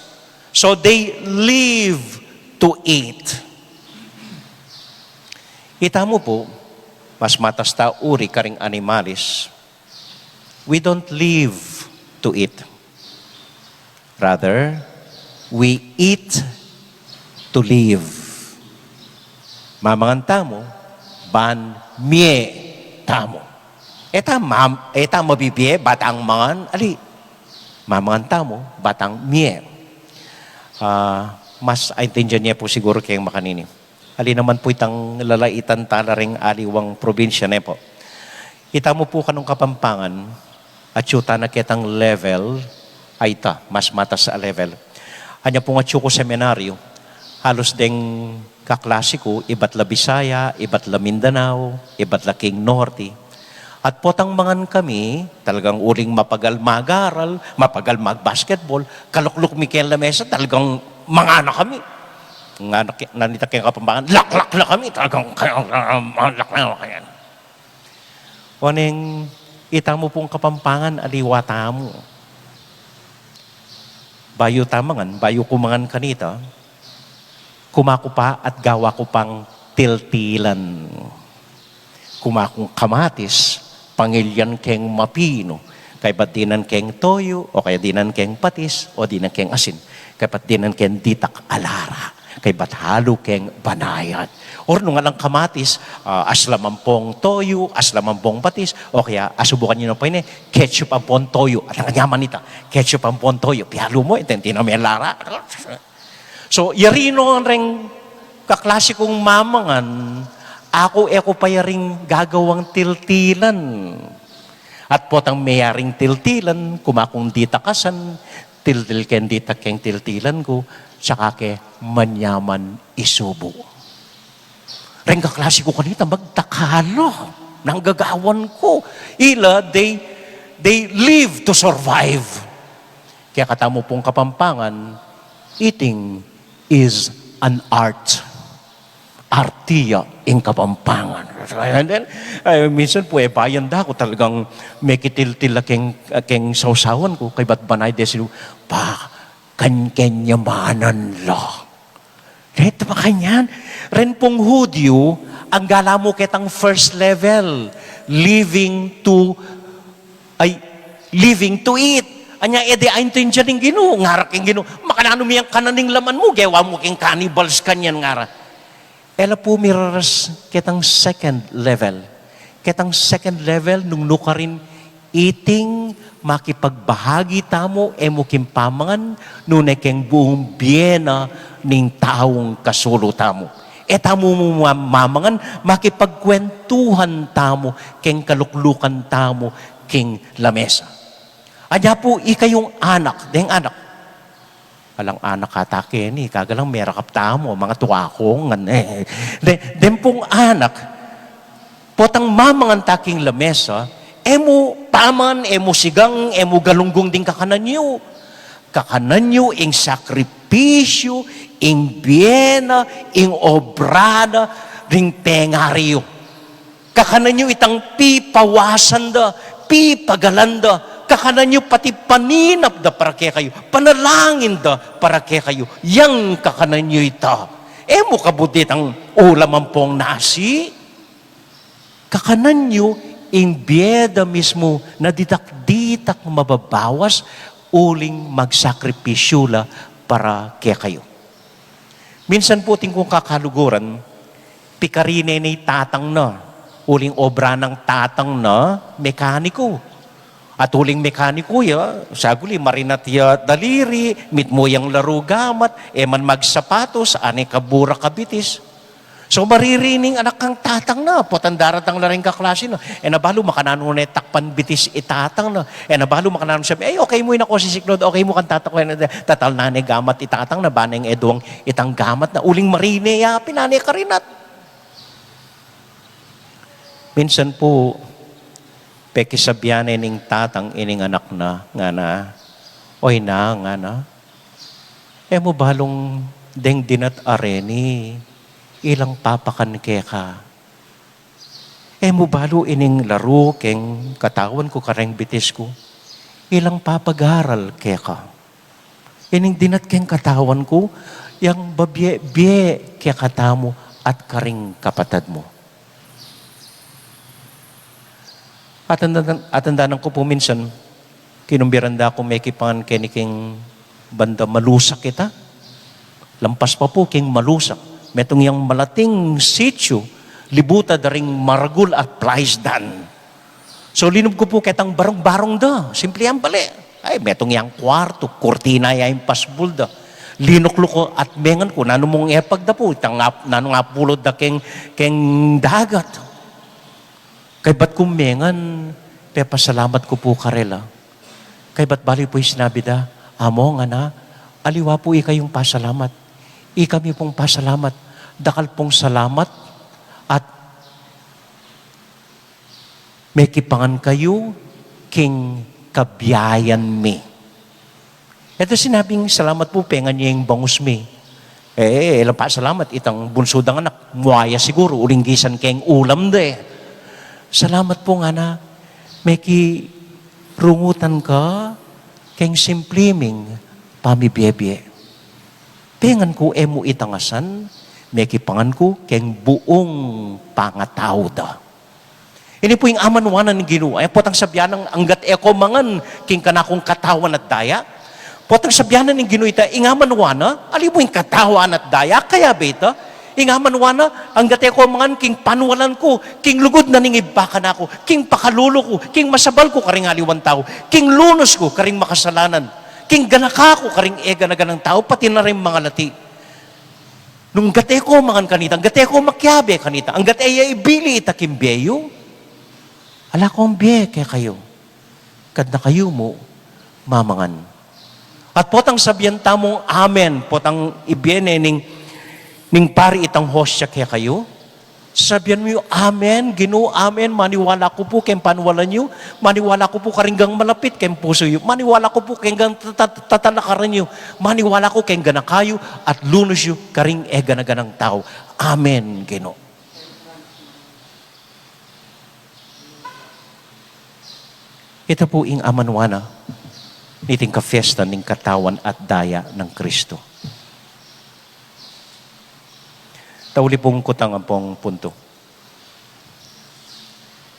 So, they live to eat. Itamu pu, mas matas ta uri karing animalis. We don't live to eat. Rather, we eat to live. Mamangan tamu, ban mie tamu. E ta mam-, e ta mabibie, ba tang mangan, ali. Mamangan tamu, ba tang mie. Ah, mas aintindian ye pu siguru keng makanini. Ali naman pu itang lalaitan tala ring aliwang probinsya, ne pu. Itamu pu kanung Kapampangan, atyu tana ketang level a ita, mas matas a level. Anya pung atyu ku seminaryu, halus deng kaklasi ku, ibat la Bisaya, ibat la Mindanao, ibat la king Norte. At potang mangan kami, talagang uling mapagal mag-aral, mapagal mag-basketball, kalukluk mi keng lamesa, talagang mangana kami. Ngana ke-, nanita keng Kapampangan, laklak na kami, talagang laklak na kami. Oneng, itamu pung Kapampangan, aliwa tamu. Bayu ta mangan, bayu ku mangan kanita, kuma ku pa at gawa ku pang tiltilan. Kuma kung kamatis, pangilyan keng mapinu, kaybat dinan keng toyu, o kaya dinan keng patis, o dinan keng asin, kaybat dinan keng ditak a lara, kaybat halu keng banayad. Or nung alang kamatis, ah, aslam ampong toyu, aslam ampong patis, o kaya asubukan yu na pa ini, ketchup ampong toyu, at ang kanyaman ita, ketchup ampong toyu, pialu mu, ita, ita na me lara. So, yari no reng kaklasi kung mamangan, aku e ku pa yaring gagawang tiltilan. At potang meyaring tiltilan, kuma kung ditak asan, tiltil keng ditak keng tiltilan ku, saka ke manyaman isubu. Reng kaklasi ku kanita, magtakalo. Nang gagawan ku. Ila, they, they live to survive. Kaya katamu pung Kapampangan, eating is an art. Arte ya ing Kapampangan. And then, ay, minsan pu, e, bayan da ku talagang mekitiltil la keng, keng sausawan ku, kaybat banay desilu, pa, kan kenyamanan la. Ret makanyan, ren pung Hudyu, ang gala mu ketang first level, living to, ay, living to eat. Anya, e de aintindian ning Ginu, ngara keng Ginu, makananu mi yang kanan ing laman mu, gewa mu keng cannibals kanyan, ngara. E la pu miraras ketang second level. Ketang second level, nung nukarin iting makipagbahagi tamu, e mu king pamangan, nune keng buung bie na ning taung kasulu tamu. E tamu mu ma-, mamangan, makipagkwentuhan tamu, keng kaluklukan tamu, king lamesa. Anya pu, ikayung anak, deng anak. Alang anak ata keni, kagalang merakap tamu, mga tuakongan, e. De, den pung anak, potang mamangan ta king lamesa, e mu pamangan, e mu sigang, e mu galunggung ding kakanan yu. Kakanan yu ing sakripisyu, ing bie na, ing obra na, ding pengari yu. Kakanan yu itang pipawasan da, pipagalan da. Kakanan yu pati paninap da para kekayu, panalangin da para kekayu. Yang kakanan yu ita. E mu kabud itang ulam ampong nasi. Kakanan yu ing bie da mismu na ditak-ditak mababawas uling magsakripisyu la para kekayu. Minsan pu, atin kung kakaluguran, pikarine ne i tatang na. Uling obra nang tatang na, mekaniko. At uling mekaniko ya, saguli marinat ya daliri, mitmu yang laru gamat, e man magsapatos, ane kabura kabitis. So, maririning anak kang tatang na, potang daratang la ring kaklasi na. E na balu makananu ne takpan bitis i tatang na. E na balu makananu sabi, "Ay, okay mu ina ko si Siklod, okay mu kang tatang ko, e na tatal na ne gamat i tatang na, baneng edwang itang gamat na." Uling marine ya pin, ane karinat. Minsan pu, pekisabian ne ning tatang ining anak na, ngana, "Oy na," ngana, "e mu balung deng dinat a reni, ilang papakan keka. E mu balu ining laru keng katawan ku kareng bitis ku, ilang papagaral keka. Ining dinat keng katawan ku, yang babie-bie kekatamu at karing kapatad mu." Atandanan, atandanan ku pu minsan, kinumbiran da ku mekipangan keni king banda Malusak ita. Lampas pa pu king Malusak, metung yang malating sitio, libutan da ring maragul at plaisdan. So, linub ku pu ketang barung-barung da, simple yang bale. Ay, metung yang kuartu, kurtina ya ing pasbul da. Linukluk ku at mengan ku, nanu mung epag da pu, itang ap-, nanu nga pulud da keng, keng dagat. Kaybat kung mengan, pepasalamat ku pu karela. Kaybat balu pu ing sinabi da, "Amo," ngana, "aliwa pu ikayung pasalamat. Ikami pung pasalamat. Dakal pung salamat at mekipangan kayu king kabiayan mi." E da sinabing, "Salamat pu, pengan ye ing bangus mi." E, e la pasalamat itang bunsu dang anak, mua ya siguru, uling gisan keng ulam da e. "Salamat pu," ngana, "mekirungutan ka keng simpli ming pamibie-bie. Pengan ku e mu itangasan, mekipangan ku keng buung pangatau da." Ini pu ing amanuanan ning Ginu. E potang sabian nang, "Anggat e ko mangan king kanakung katawan at daya." Potang sabian na ning Ginu ita, ing amanuanan, ali mu ing katawan at daya, kayabe ita, ing amanuanan, "Anggat e ko mangan king panualan ku, king lugud na ning ibpa kanaku, king pakalulu ku, king masabal ku karing aliwang tau, king lunus ku karing makasalanan, king ganaka ku karing e gana-ganang tau, pati na ring mangalati." Nung anggat e ko mangan kanita, anggat e ko makiabe kanita, anggat e ya ibili ita king bie yu, ala kong bie kekayu, kadna kayu mu mamangan. At potang sabian tamung amen, potang ibie ne ning, ning pari itang hostia kekayu, sabian mu yu, "Amen, Ginu, amen, maniwala ku pu keng panualan yu, maniwala ku pu karing gang malapit keng pusu yu, maniwala ku pu keng gang tata-, tatalakaran yu, maniwala ku keng ganaka yu at lunus yu karing e gana-ganang tau. Amen, Ginu." Ita pu ing amanuanan niting kafiesta ning katawan at daya nang Kristo. Tauli pung kutang ampong punto.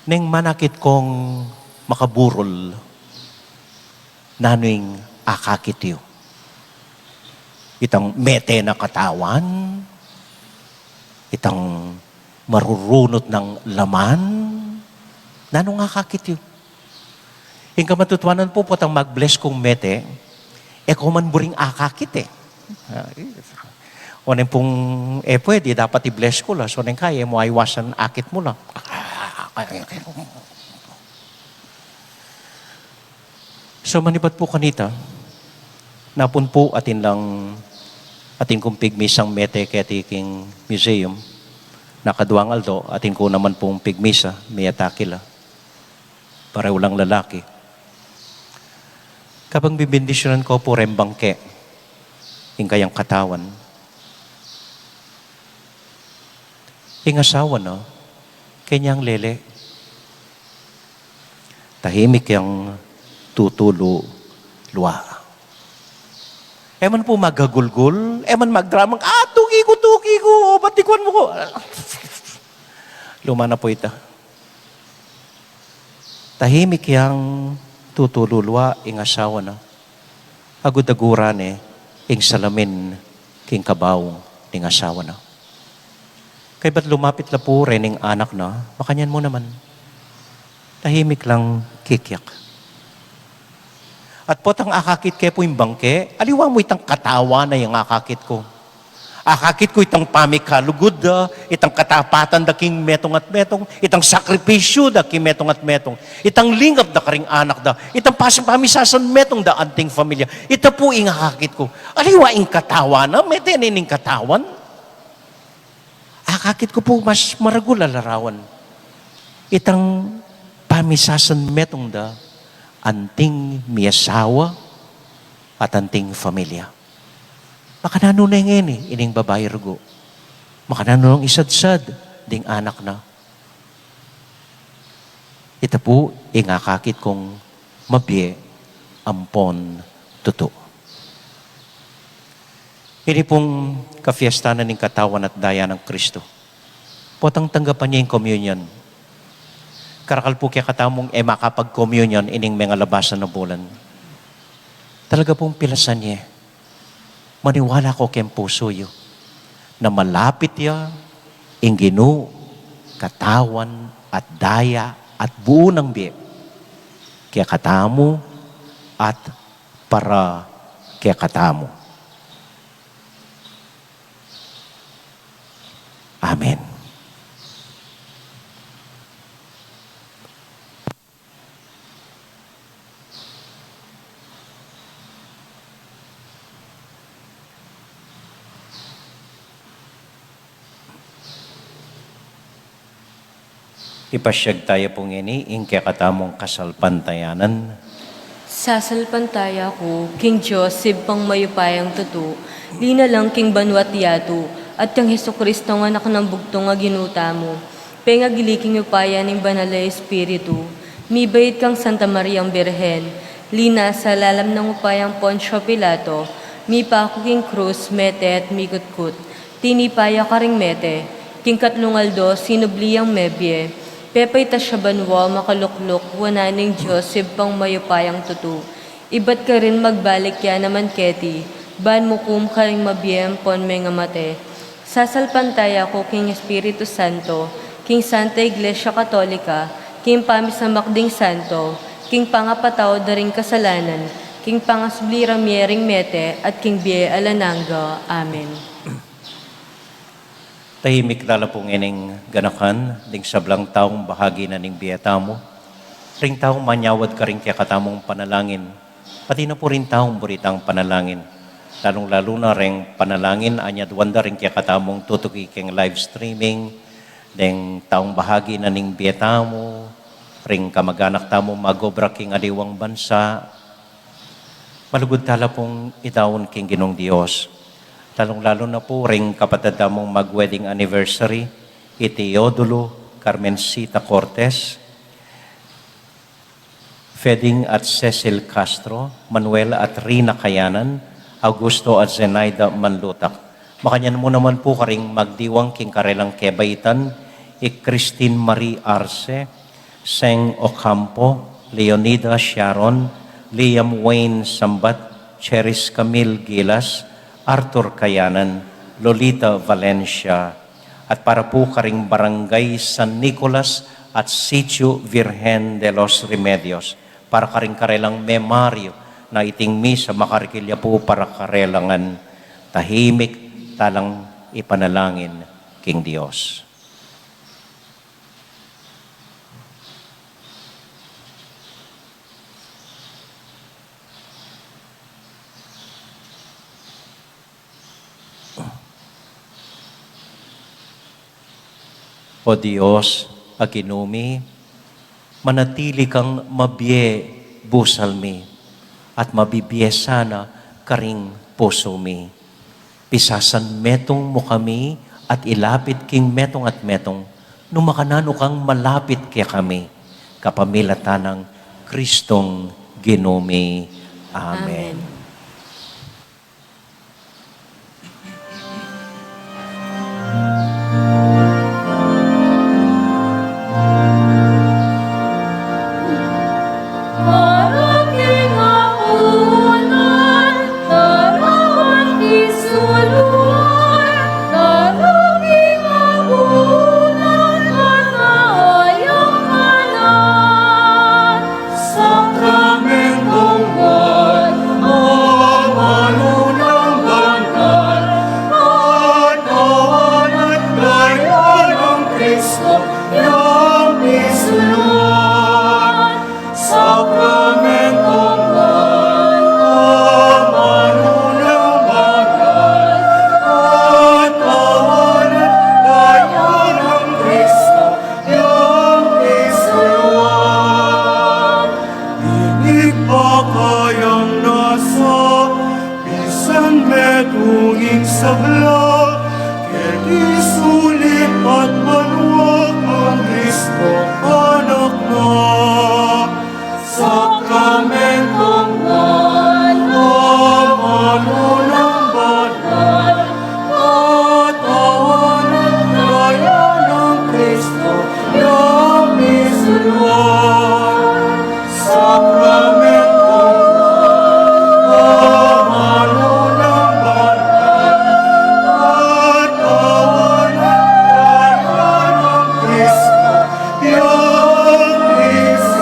Neng manakit kong makaburol, nanu ing akakit yu? Itang mete na katawan, itang marurunut nang laman, nanung akakit yu? Ing kamatutuanan pu, potang mag-bless kung mete, e ko man buring akakit e. Oneng pung, e pwede, dapat i-bless ku la. So, neng kaya, e mu aiwasan akit mu la. So, manibat pu kanita, Napun pu atin lang, atin kung pigmisang mete keti king museum. Nakaduang aldo, atin ku naman pung pigmisa, mie takila. Parehu lang lalaki. Kabang bibindisyunan ko pu reng bangke, ing kayang katawan, ing asawa na, kenyang lele. Tahimik yang tutulu lua. E man pu maggulgul, e man magdramang, "Ah, tuki ku, tuki ku, o, ba't ikuan mu ku?" Luma na pu ita. Tahimik yang tutulu lua ing asawa na. Agud-aguran ne ing salamin king kabaung ning asawa na. Kaybat lumapit la pu rening anak na, makanyan mu naman. Tahimik lang kikyak. At potang akakit ke pu ing bangke, aliwa mu itang katawan na yang akakit ku. Akakit ku itang pamikalugud da, itang katapatan da king metung at metung, itang sakripisyu da king metung at metung, itang lingap da karing anak da, itang pas-, pamisasan metung da anting familia. Ita pu ing akakit ku. Aliwa ing katawan na, mete ne ning katawan. Akakit ku pu mas maragul a larawan. Itang pamisasan metung da anting miasawa at anting familia. Makananu ne ngeni ining babai rugu? Makananu nang isadsad ding anak na? Ita pu ing akakit kung mabie ampon tutu. Ini pung kafiesta na ning katawan at daya nang Kristo. Potang tanggapan ye ing communion. Karakal pu kekatamung e makapag-communion ining mengalabasan a bulan. Talaga pung pilasan ye. Maniwala ko keng pusu yu na malapit ya ing Ginu, katawan at daya at buu nang bie kekatamu at para kekatamu. Amen. Ipasyag taya pu ngeni ing kekatamung kasalpantayanan. Sasalpantaya ku king Dios, Ibpang mayupayang tutu, linalang king banua't yatu, at kang Jesucristong Anak nang bugtung a Ginu tamu, pengagili king upaya ning Banal a Espiritu, mibait kang Santa Mariang Birhen, linasa lalam nang upayang Poncio Pilato, mipaku king krus, mete at mikutkut, tinipa ya karing mete, king katlung aldo sinubli yang mebie, pepaitas ya banua, makalukluk wanan ning Dios, Ibpang mayupayang tutu. Ibat karin magbalik ya naman keti, ban mukum karing mabie ampon mengamate. Sasalpantaya ku king Espiritu Santo, king Santa Iglesia Katolika, king pamisamak ding santo, king pangapatawad da ring kasalanan, king pangasubli ra mie ring mete, at king bie alang angga. Amen. Tahimik tala pu ngening ganakan ding sablang taung bahagi na ning bie tamu, ring taung manyawad karing kekatamung panalangin, pati na pu ring taung buri tang panalangin, lalung-lalu na ring panalangin a nyaduan da ring kekatamung tutuki king live streaming, ding taung bahagi na ning bie tamu, ring kamaganak tamu mag-obra king aliwang bansa. Malugud tala pung idaun king Ginung Dios, lalung-lalu na pu ring kapatad tamung mag-wedding anniversary, i Teodulo, Carmencita Cortez, Feding at Cecil Castro, Manuel at Rina Kayanan, Augusto at Zenaida Manlutak. Makanyan mu naman pu karing magdiwang king karelang kebaitan, i Christine Marie Arce, Seng Ocampo, Leonida Sharon, Liam Wayne Sambat, Cheris Camille Gilas, Arthur Kayanan, Lolita Valencia, at para pu karing Barangay San Nicolas at Sitio Virgen de los Remedios, para karing karelang memaryo na iting misa makarikil ya pu para karelangan. Tahimik talang ipanalangin king Dios. O Dios, a Ginu mi, manatili kang mabie busal mi, at mabibie sana karing pusu mi. Pisasan metung mu kami at ilapit king metung at metung, nu makananu kang malapit kekami, kapamilatan nang Kristong Ginu mi. Amen. Amen. Sakramentong banal, amanu nang banal, katawan at daya nang Kristo yang pisulwan. Sakramentong banal, amanu nang banal, katawan at daya nang Kristo yang pisulwan. Ini pakayang nasa, misan metung ing sabla, keti sulip at manuak nang Kristo Anak na. Sakramentong banal, amanu nang banal, katawan at daya nang Kristo yang pisulwan. Sakramentong banal, amanu nang banal, katawan at daya nang Kristo yang pisulwan.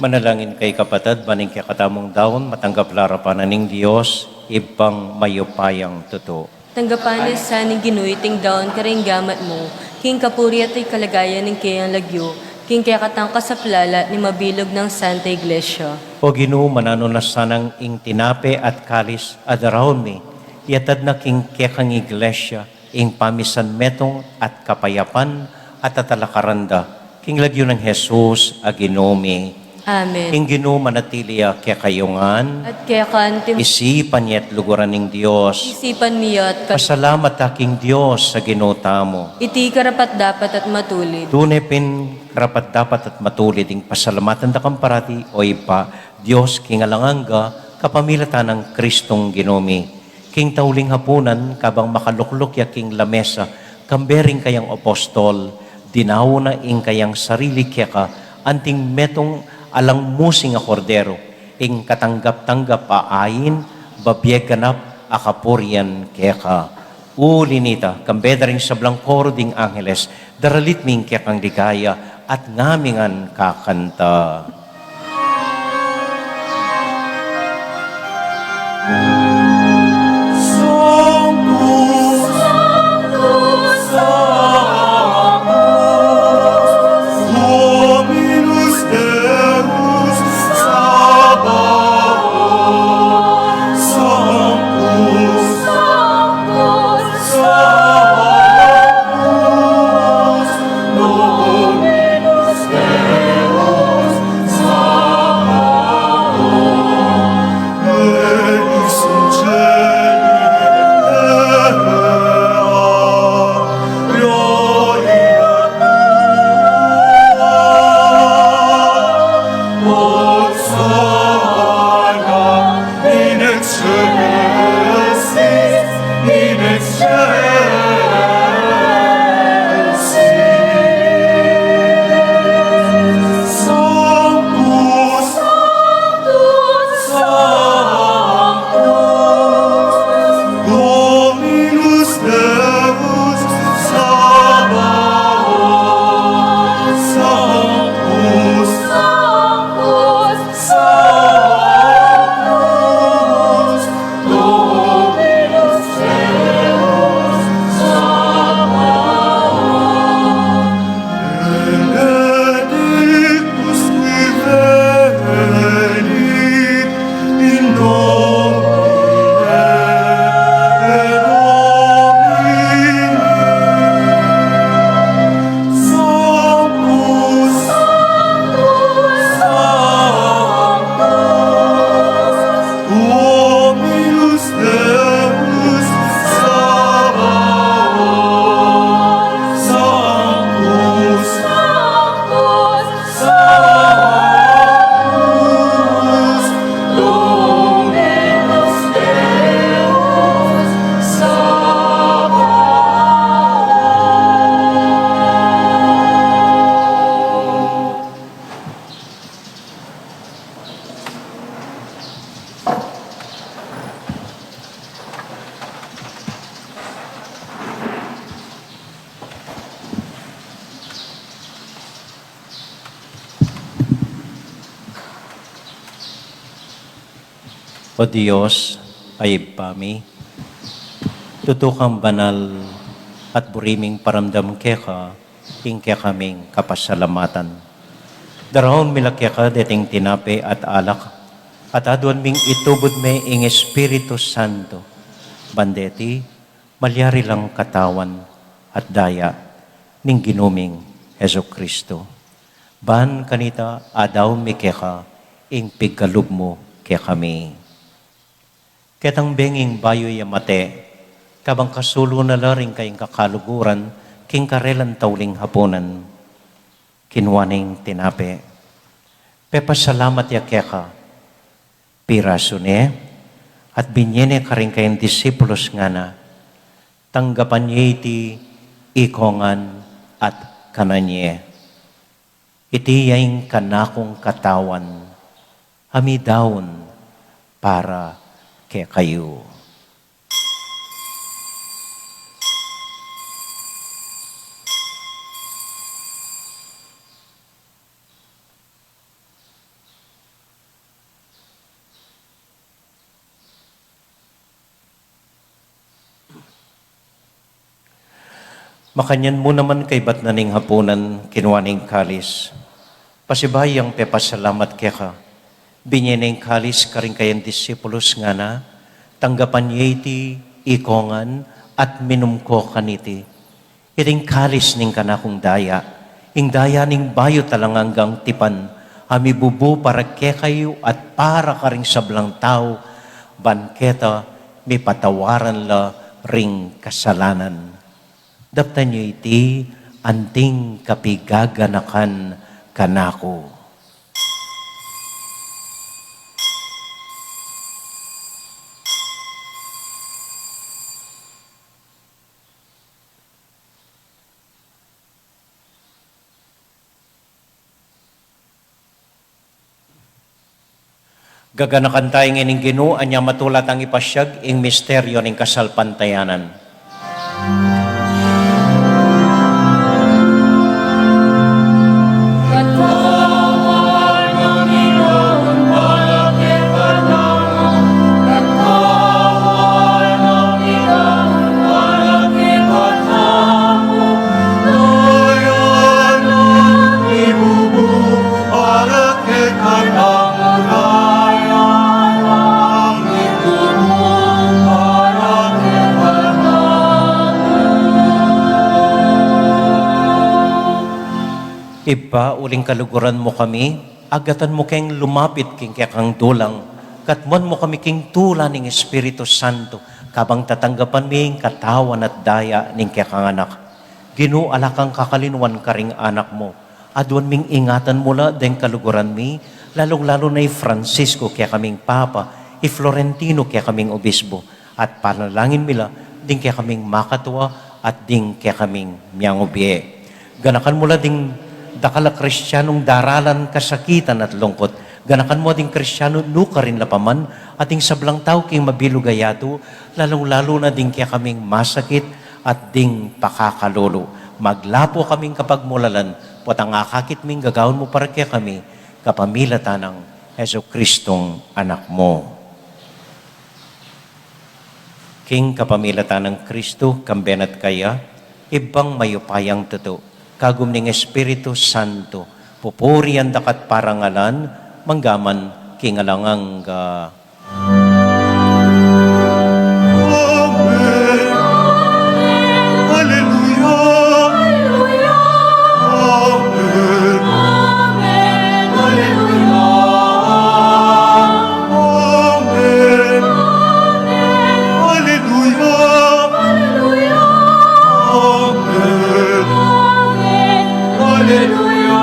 Manalangin kayu, kapatad, ban ing kekatamung daun matanggap la arapan na ning Dios, Ibpang mayupayang tutu. Tanggapan na sa ning Ginu iting daun karing gamat mu, king kapurian at kaligayan ning keyang lagyu, king kekatang kasaplalan at ning mabilug nang Santa Iglesia. O Ginu, mananu na sanang ing tinape at kalis a daraun mi, iatad na king kekang Iglesia ing pamisan metung at kapayapan at atalakaran da, king lagyu nang Jesus a Ginu mi. Amen. Ing Ginu manatili ya kekayu ngan. At keka anti mu. Isipan ya at luguran ning Dios. Isipan mi ya at ka- Pasalamat ta king Dios a Ginu tamu. Iti karapat-dapat at matulid. Tune pin karapat-dapat at matulid ing pasalamatan da kang parati, o Ibpa, Dios king alang angga, kapamilatan nang Kristong Ginu mi. King tauling hapunan, kabang makalukluk ya king lamesa, kambe ring kayang apostol, dinaun na ing kayang sarili keka, anting metung alang musing a kordero, ing katanggap-tanggap a ain, babie ganap a kapurian keka. Uli nita, kambe da ring sablang koro ding angeles, daralit mi ing kekang ligaya, at ngamingan kakanta. Sanctus, Sanctus, Sanctus, Dominus Deus Sabaoth. Sanctus, Sanctus, Sanctus, Dominus Deus Sabaoth. Benedicat O Dios, a Ibpa mi, tutu kang banal at buri ming paramdam keka ing kekaming kapasalamatan. Daraun mi la keka deting tinape at alak, at aduan ming itubud me ing Espiritu Santo, ban deti malyari lang katawan at daya ning Ginu ming Jesucristo. Ban kanita, adaun mi keka ing pigkalub mu kekami. Ketang benging bayu ya mate, kabang kasulu na la ring kayang kakaluguran, king karelang tauling hapunan, kinua neng tinape, pepasalamat ya keka, pirasu ne, at binye ne karing kayang disipulus, ngana, tanggapan ye iti ikongan at kanan ye. Iti ya ing kanakung katawan, a midaun para kekayu. Makanyan mu naman kaybat na ning hapunan, kinua neng kalis, pasibayu yang pepasalamat keka, binye neng kalis karing kayang disipulus, ngana, tanggapan ye iti ikongan at minum ko kaniti. Iting kalis ning kanakung daya, ing daya ning bayu at alang anggang tipan, a mibubu para kekayu at para karing sablang tau, ban keta mipatawaran la ring kasalanan. Daptan yu iti anting kapigaganakan kanaku. Gaganakan taya ing Ginu, anya matula tang ipasiag ing misteryu ning kasalpantayanan. Ibpa, uling kaluguran mu kami, agatan mu keng lumapit king kekang dulang, katmuan mu kami king tula ning Espiritu Santo, kabang tatanggapan mi ing katawan at daya ning kekang Anak. Ginu, ala kang kakalinuan karing anak mu. Aduan ming ingatan mu la deng kaluguran mi, lalung-lalu na i Francisco kekaming Papa, i Florentino kekaming Obispo, at panalangin mi la ding kekaming makatua at ding kekaming miangubie. Ganakan mu la ding dakal a Kristianung daralan kasakitan at lungkut. Ganakan mu ding Kristianu nukarin la pa man, at ding sablang tau king mabilug a yatu, lalung-lalu na ding kekaming masakit at ding pakakalulu. Maglapu kaming kapagmulalan, potang akakit ming gagawan mu para kekami, kapamilatan nang Jesucristong Anak mu. King kapamilatan nang Kristo, kambe na at kaya, Ibpang mayupayang tutu, kagum ning Espiritu Santo, pupurian da ka at parangalan, mangga man king alang angga. Amen. Alleluia. Amen. Alleluia. Amen. Alleluia. Amen. Alleluia.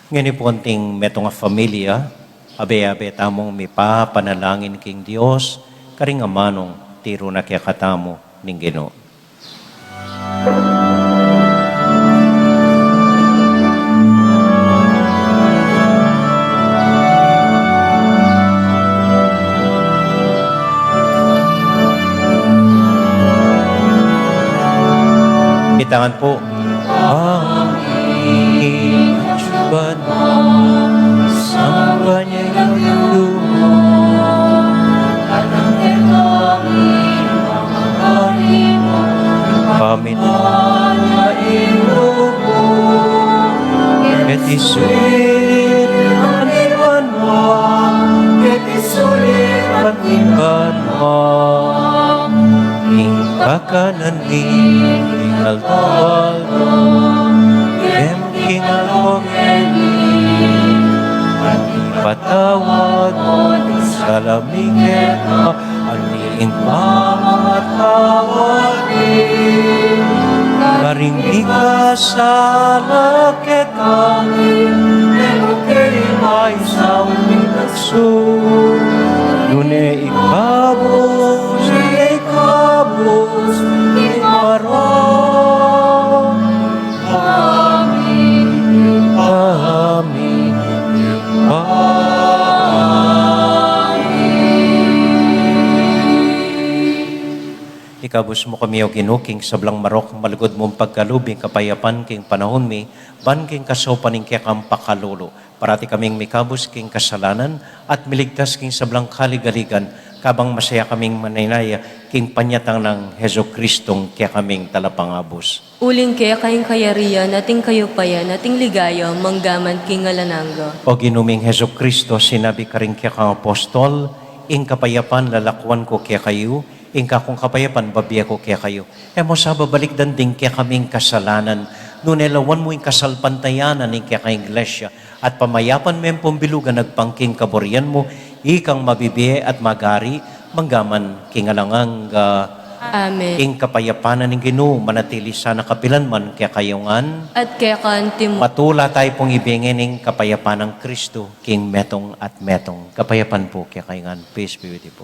Ngeni pu, anting metung a familia, abe-abe tamung mipapanalangin king Dios, karing amanung tiru na kekatamu ning Ginu. Itangan pu. Amen. Sanggan ya ing lugud mu, datang kekami ing pamagkari mu, keti sulip anti banua, keti sulip anti banua. Ing kakanan mi king aldo-aldo, ibie mu king aldo ngeni, at ipatawad mu ing sala mi keka, anti ing pamamatawad mi karing mikasala kekami, e mu ke iba king saut ning tuksu, nune ikabus, ikabus king marok. Amen. Amen. Amen. Ikabus mu kami, O Ginu, king sablang marok, malugud mung pagkalub ing kapayapan king panaun mi, ban king kasaupan ning kekang pakalulu, parati kaming mikabus king kasalanan, at miligtas king sablang kaligaligan, kabang masaya kaming manenaya king panyatang nang Jesucristong kekaming Talapangabus. Uling keka ing kayarian, at ing kayupayan, at ing ligaya, manggaman king alang angga. O Ginu ming Jesucristo, sinabi karing kekang apostol, ing kapayapan lalakuan ku kekayu, ing kakung kapayapan babie ku kekayu. E mu sa babalikdan ding kekaming kasalanan, nune lawan mu ing kasalpantayanan ning kekang Iglesia, at pamayapan me ampong bilugan agpang king kaburian mu, ikang mabibie at mag-ari, manggaman king alang angga. Amen. Ing kapayapan ning Ginu manatili sana kapilan man kekayu ngan. At keka antimu. Matula tayu pung ibie ngeni ing kapayapan nang Kristo king metung at metung. Kapayapan pu kekayu ngan. Peace be with you po.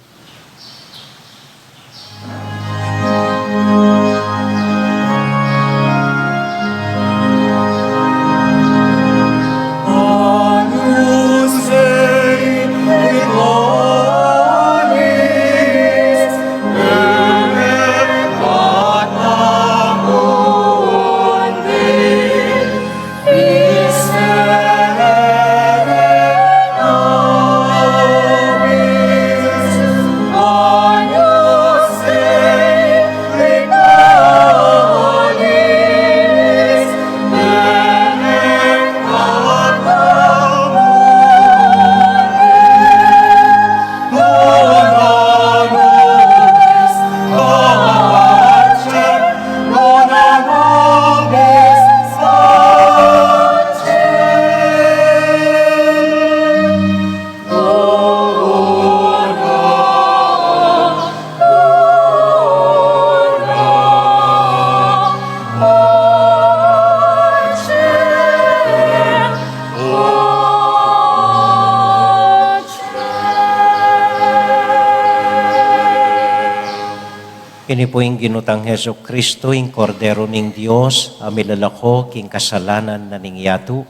Ini pu ing Ginu tang Jesucristo, ing Kordero ning Dios, a milalako king kasalanan na ning yatu.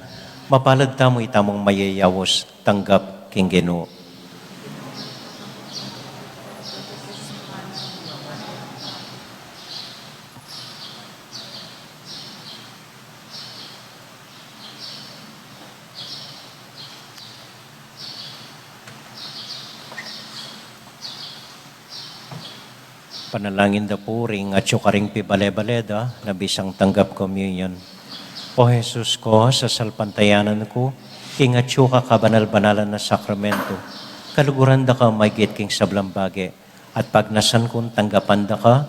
Mapalad tamu itamung mayayaus tanggap king Ginu. Panalangin da pu ring atyu karing pibale-bale da, na bisang tanggap communion. O Jesus ko, sasalpantayanan ku king atyu ka kabanal-banalan a sakramento, kaluguran da ka maigit king sablang bage, at pagnasan kung tanggapan da ka,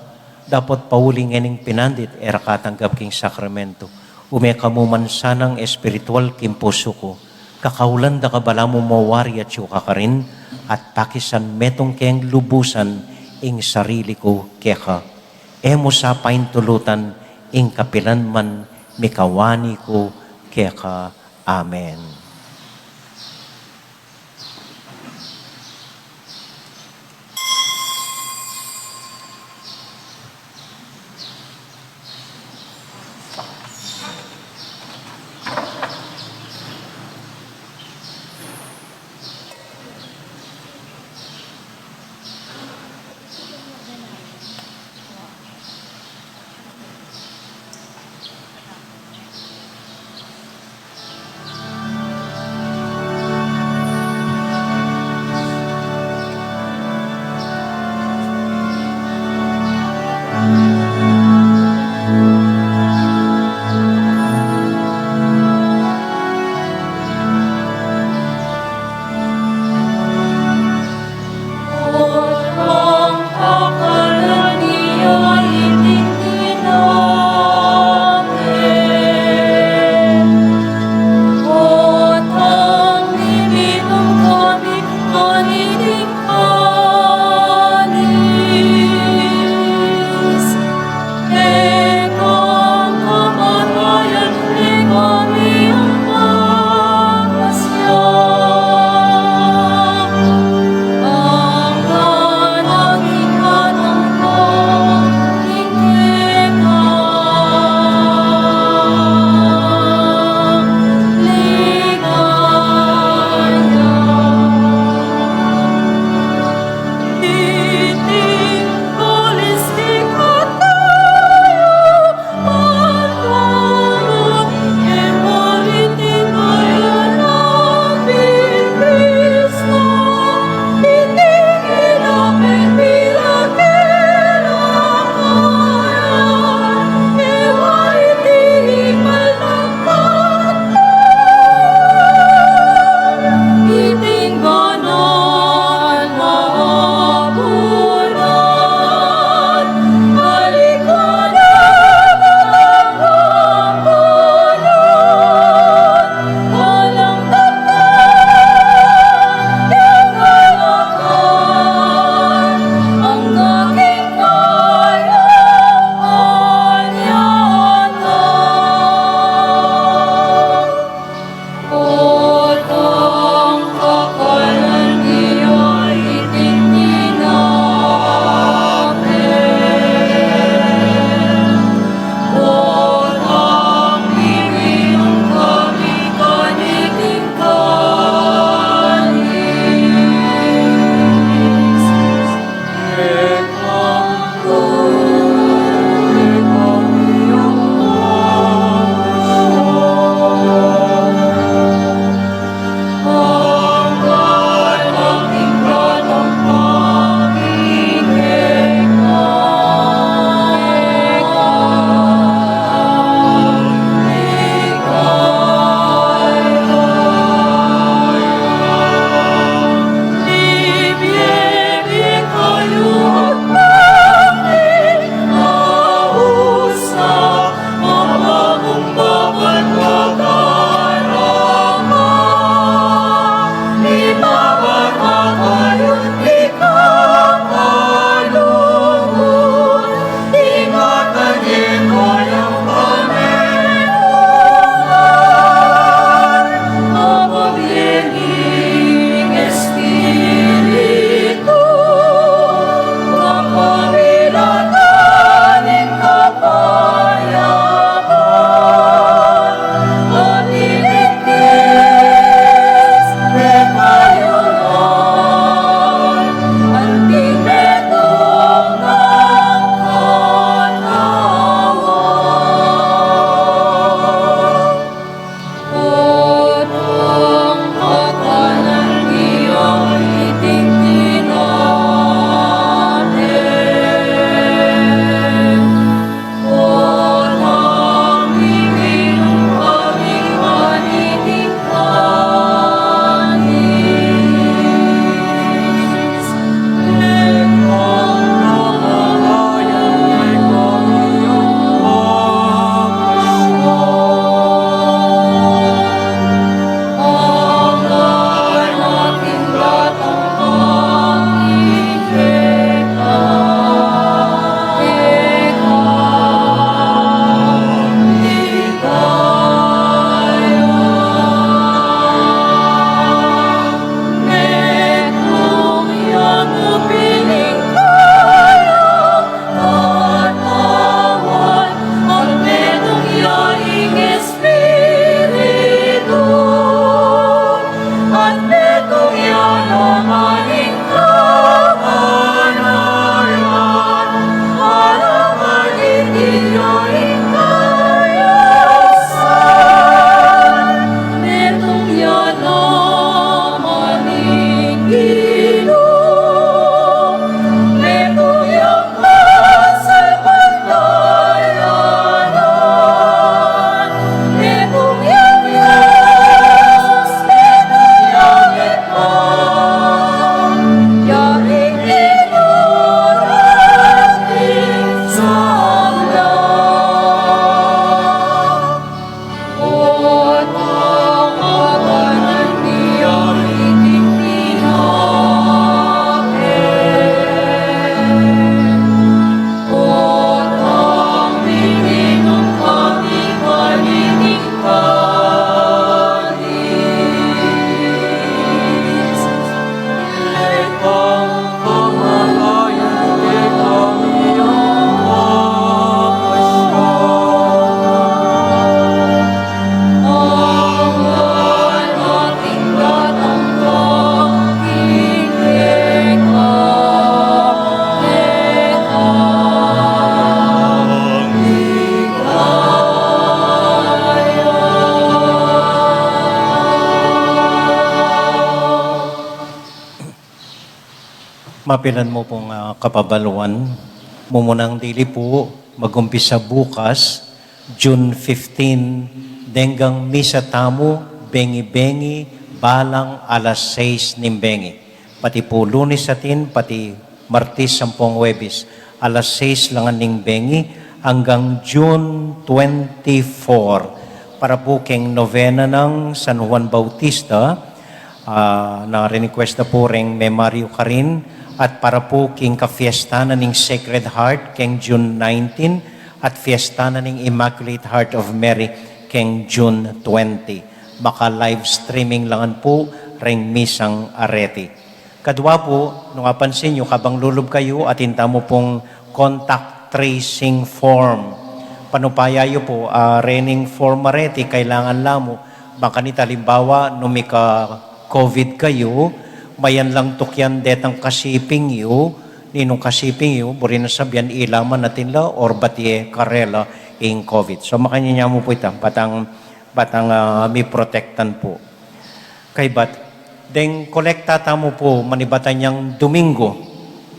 dapot pauli ngening pinandit e ra ka tanggap king sakramento, ume ka mu man sanang espiritual king pusu ku, kakaulan da ka balamu mawari atyu ka karin, at pakisan metung keng lubusan ing sarili ku keka. E mu sa paintulutan ing kapilan man mikawani ku keka. Amen. Mapilan mu pung, ah, kapabaluan, mumunang dili pu, magumpisa bukas, June fifteen, deng misa tamu, bengi-bengi, balang alas sais ning bengi. Pati pu Lunes atin, pati Martes ampong Huwebes, alas sais la ngan ning bengi, anggang June twenty-four. Para pu keng novena nang San Juan Bautista, ah, na rinikwesta pu reng Memario karin, at para pu king kafiesta na ning Sacred Heart keng June nineteen, at fiesta na ning Immaculate Heart of Mary keng June twenty. Maka-live streaming la ngan pu reng misang areti. Kadwa pu, nung apansin yu, kabang lulub kayu, atin tamu pung contact tracing form. Panupaya yu pu, ah, rening form areti, kailangan la mu, bang kanita, alimbawa, nung mika-covid kayu, mayan lang tukyan detang kasiping yu, ninung kasiping yu, buri nang sabyan, ila man atin la, or batie karela ing covid. So, makanyan ya mu pu ita, batang, batang, ah, miprotektan pu. Kaybat, deng kolekta tamu pu, manibatan yang Domingo,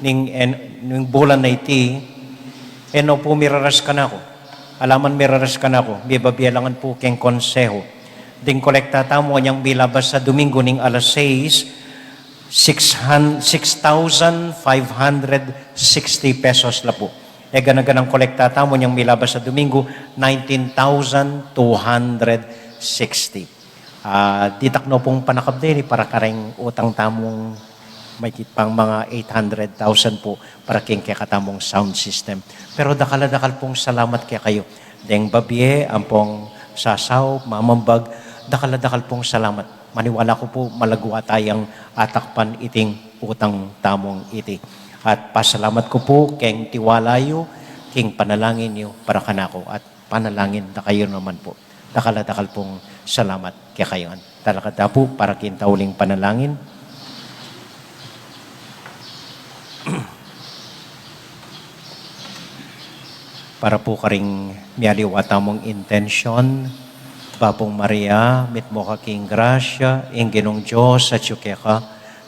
ning en-, ning bulan a iti, e no pu miraras kanaku. Ala man miraras kanaku, mibabie la ngan pu keng konseho. Deng kolekta tamu anyang milabas a Domingo ning alas sais, six hun-, six thousand five hundred sixty pesos la pu. E gana-ganang kolekta tamu anyang milabas a Domingo, nineteen thousand two hundred sixty. Ah, ditak no pung panakab deni para kareng utang tamung maigit pang mga eight hundred thousand pu para keng kekatamung sound system. Pero dakal a dakal pung salamat kekayu. Deng babie, ampong sasaup, mamambag, dakal a dakal pung salamat. Maniwala ku pu, malagwa tayang atakpan iting utang tamung iti. At pasalamat ku pu keng tiwala yu, keng panalangin yu para kanaku. At panalangin da kayu naman pu. Dakal a dakal pung salamat kekayu ngan. Talakad ta pu para king tauling panalangin. Para pu karing mialiwa tamung intensyon, Bapung Maria, mitmu ka king grasya, ing Ginung Dios atyu keka,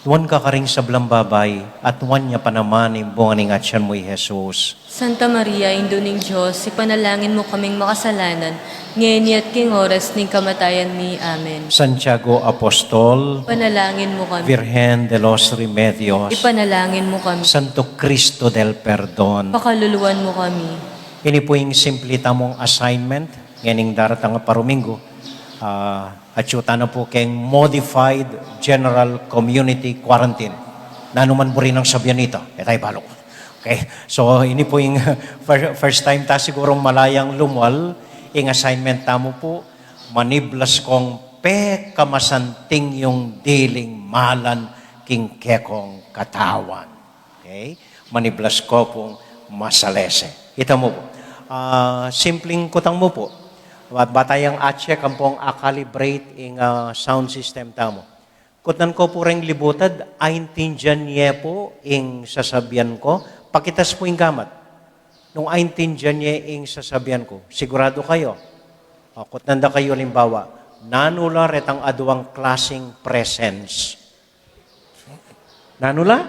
nuan ka karing sablang babai, at nuan ya pa naman ing bunga ning atyan mu, i Jesus. Santa Maria, Indu ning Dios, ipanalangin mu kaming makasalanan, ngeni at king oras ning kamatayan mi. Amen. Santiago Apostol, ipanalangin mu kami. Virgen de los Remedios, ipanalangin mu kami. Santo Cristo del Perdon, pakaluluan mu kami. Ini pu ing simple tamung assignment, ngening daratang a paruminggu, ah, atyu tana pu keng modified general community quarantine. Nanu man buri nang sabyan nita, e tayu balu. Okay, so ini pu ing fir-, first time ta sigurung malayang lumwal, ing assignment tamu pu, maniblas kong pekamasanting yung diling malan king kekong katawan. Okay? Maniblas ko pung masalese. Ita mu pu. Ah, simpleng kutang mu pu. Ba-, ba tayang a-check ampong a-calibrate ing, ah, sound system tamu. Kutnan ko pu reng libutad, aintindian ye pu ing sasabyan ko? Pakitas pu ing gamat. Nung aintindian ye ing sasabyan ko, sigurado kayu. O, kutnan da kayu alimbawa, nanu la retang aduang klaseng presence? Nanu la?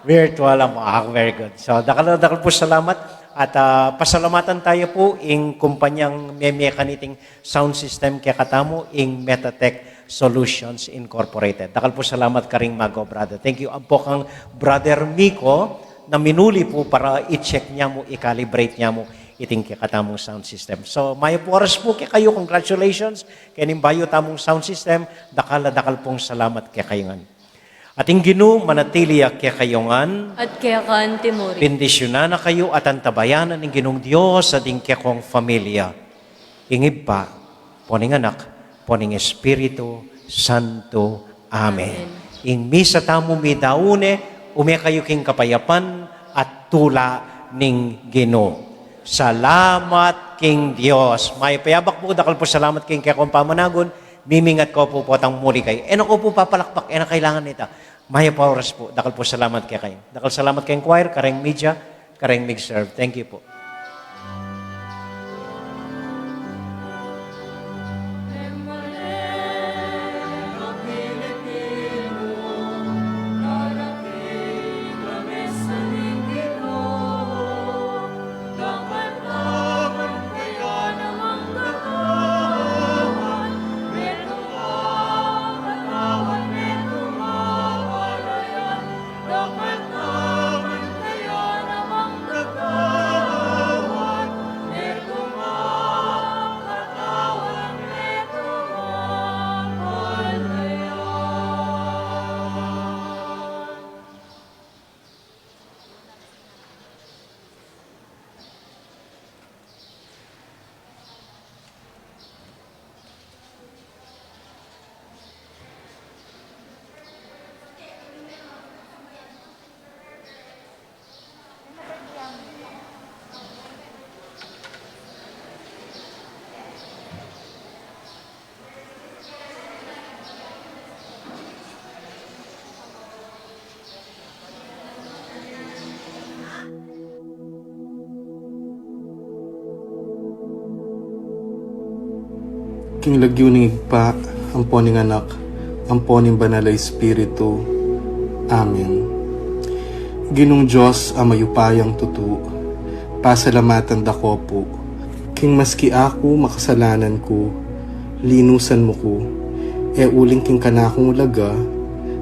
Virtual lang pu. Ah, very good. So, dakal, dakal pu salamat. At, ah, pasalamatan taya pu ing kumpanyang memie kaniting sound system kekatamu, ing Metatech Solutions Incorporated. Dakal pu salamat karing mag-obra da. Thank you. Ampo kang Brother Miko na minuli pu para i-check nia mu, i-calibrate nia mu iting kekatamung sound system. So, mayap a oras pu kekayu, congratulations. Kening bayu tamung sound system, dakal a dakal pung salamat kekayu ngan. At ing Ginu manatili ya kekayu ngan. At keka anti mu rin. Bendisyunan na kayu at antabayanan ning Ginung Dios at ing kekong familia. Ing Ibpa, ampo ning Anak, ampo ning Espiritu Santo. Amen. Amen. Ing misa tamu midaune, ume kayu king kapayapan at tula ning Ginu. Salamat king Dios. Mayap a yabak pu, dakal pu salamat king kekong pamanagun, mimingat ko pu potang muli kayu. E na ko pu papalakpak, e na kailangan nita. Mayap a oras pu, dakal pu salamat kekayu. Dakal salamat keng choir, kareng media, kareng mig-serve. Thank you pu. King lagyu ning Ibpa, ampo ning Anak, ampo ning Banal a Espiritu. Amen. Ginung Dios a mayupayang tutu, pasalamatan da ka pu, king maski aku makasalanan ku, linusan mu ku, e uling king kanakung laga,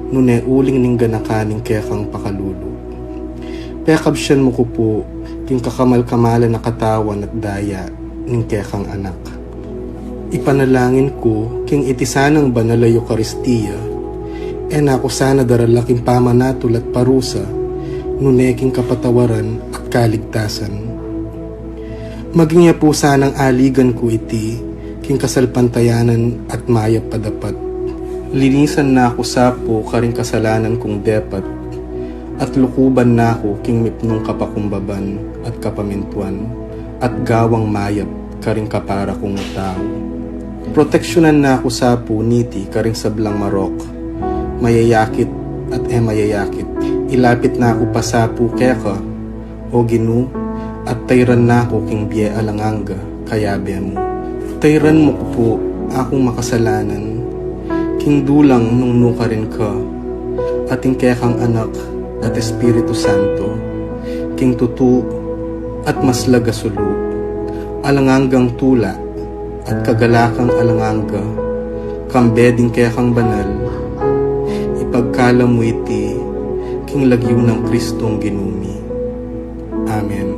nune uling ning ganakan ning kekang pakalulu. Pekabsian mu ku pu king kakamal-kamalan a katawan at daya ning kekang Anak. Ipanalangin ku king iti sanang banal a Eukaristia, e na ku sana darala king pamanatul at parusa, nune king kapatawaran at kaligtasan. Maging ya pu sanang aligan ku iti king kasalpantayanan at mayap a dapat. Linisan na ku sa pu karing kasalanan kung depat, at lukuban na ku king mipnung kapakumbaban at kapamintuan, at gawang mayap karing kapara kung tau. Proteksyunan na ku sa pu niti karing sablang marok, mayayakit at e mayayakit. Ilapit na ku pa sa pu keka, O Ginu, at tayran na ku king bie alang angga, kayabe mu. Tayran mu ku pu akung makasalanan, king dulang nung nukarin ka, at ing kekang Anak at Espiritu Santo, king tutu at maslag a sulu, alang anggang tula at kagalakang alang angga, kambe ding kekang banal, ipagkalam mu iti king lagyu nang Kristong Ginu mi. Amen.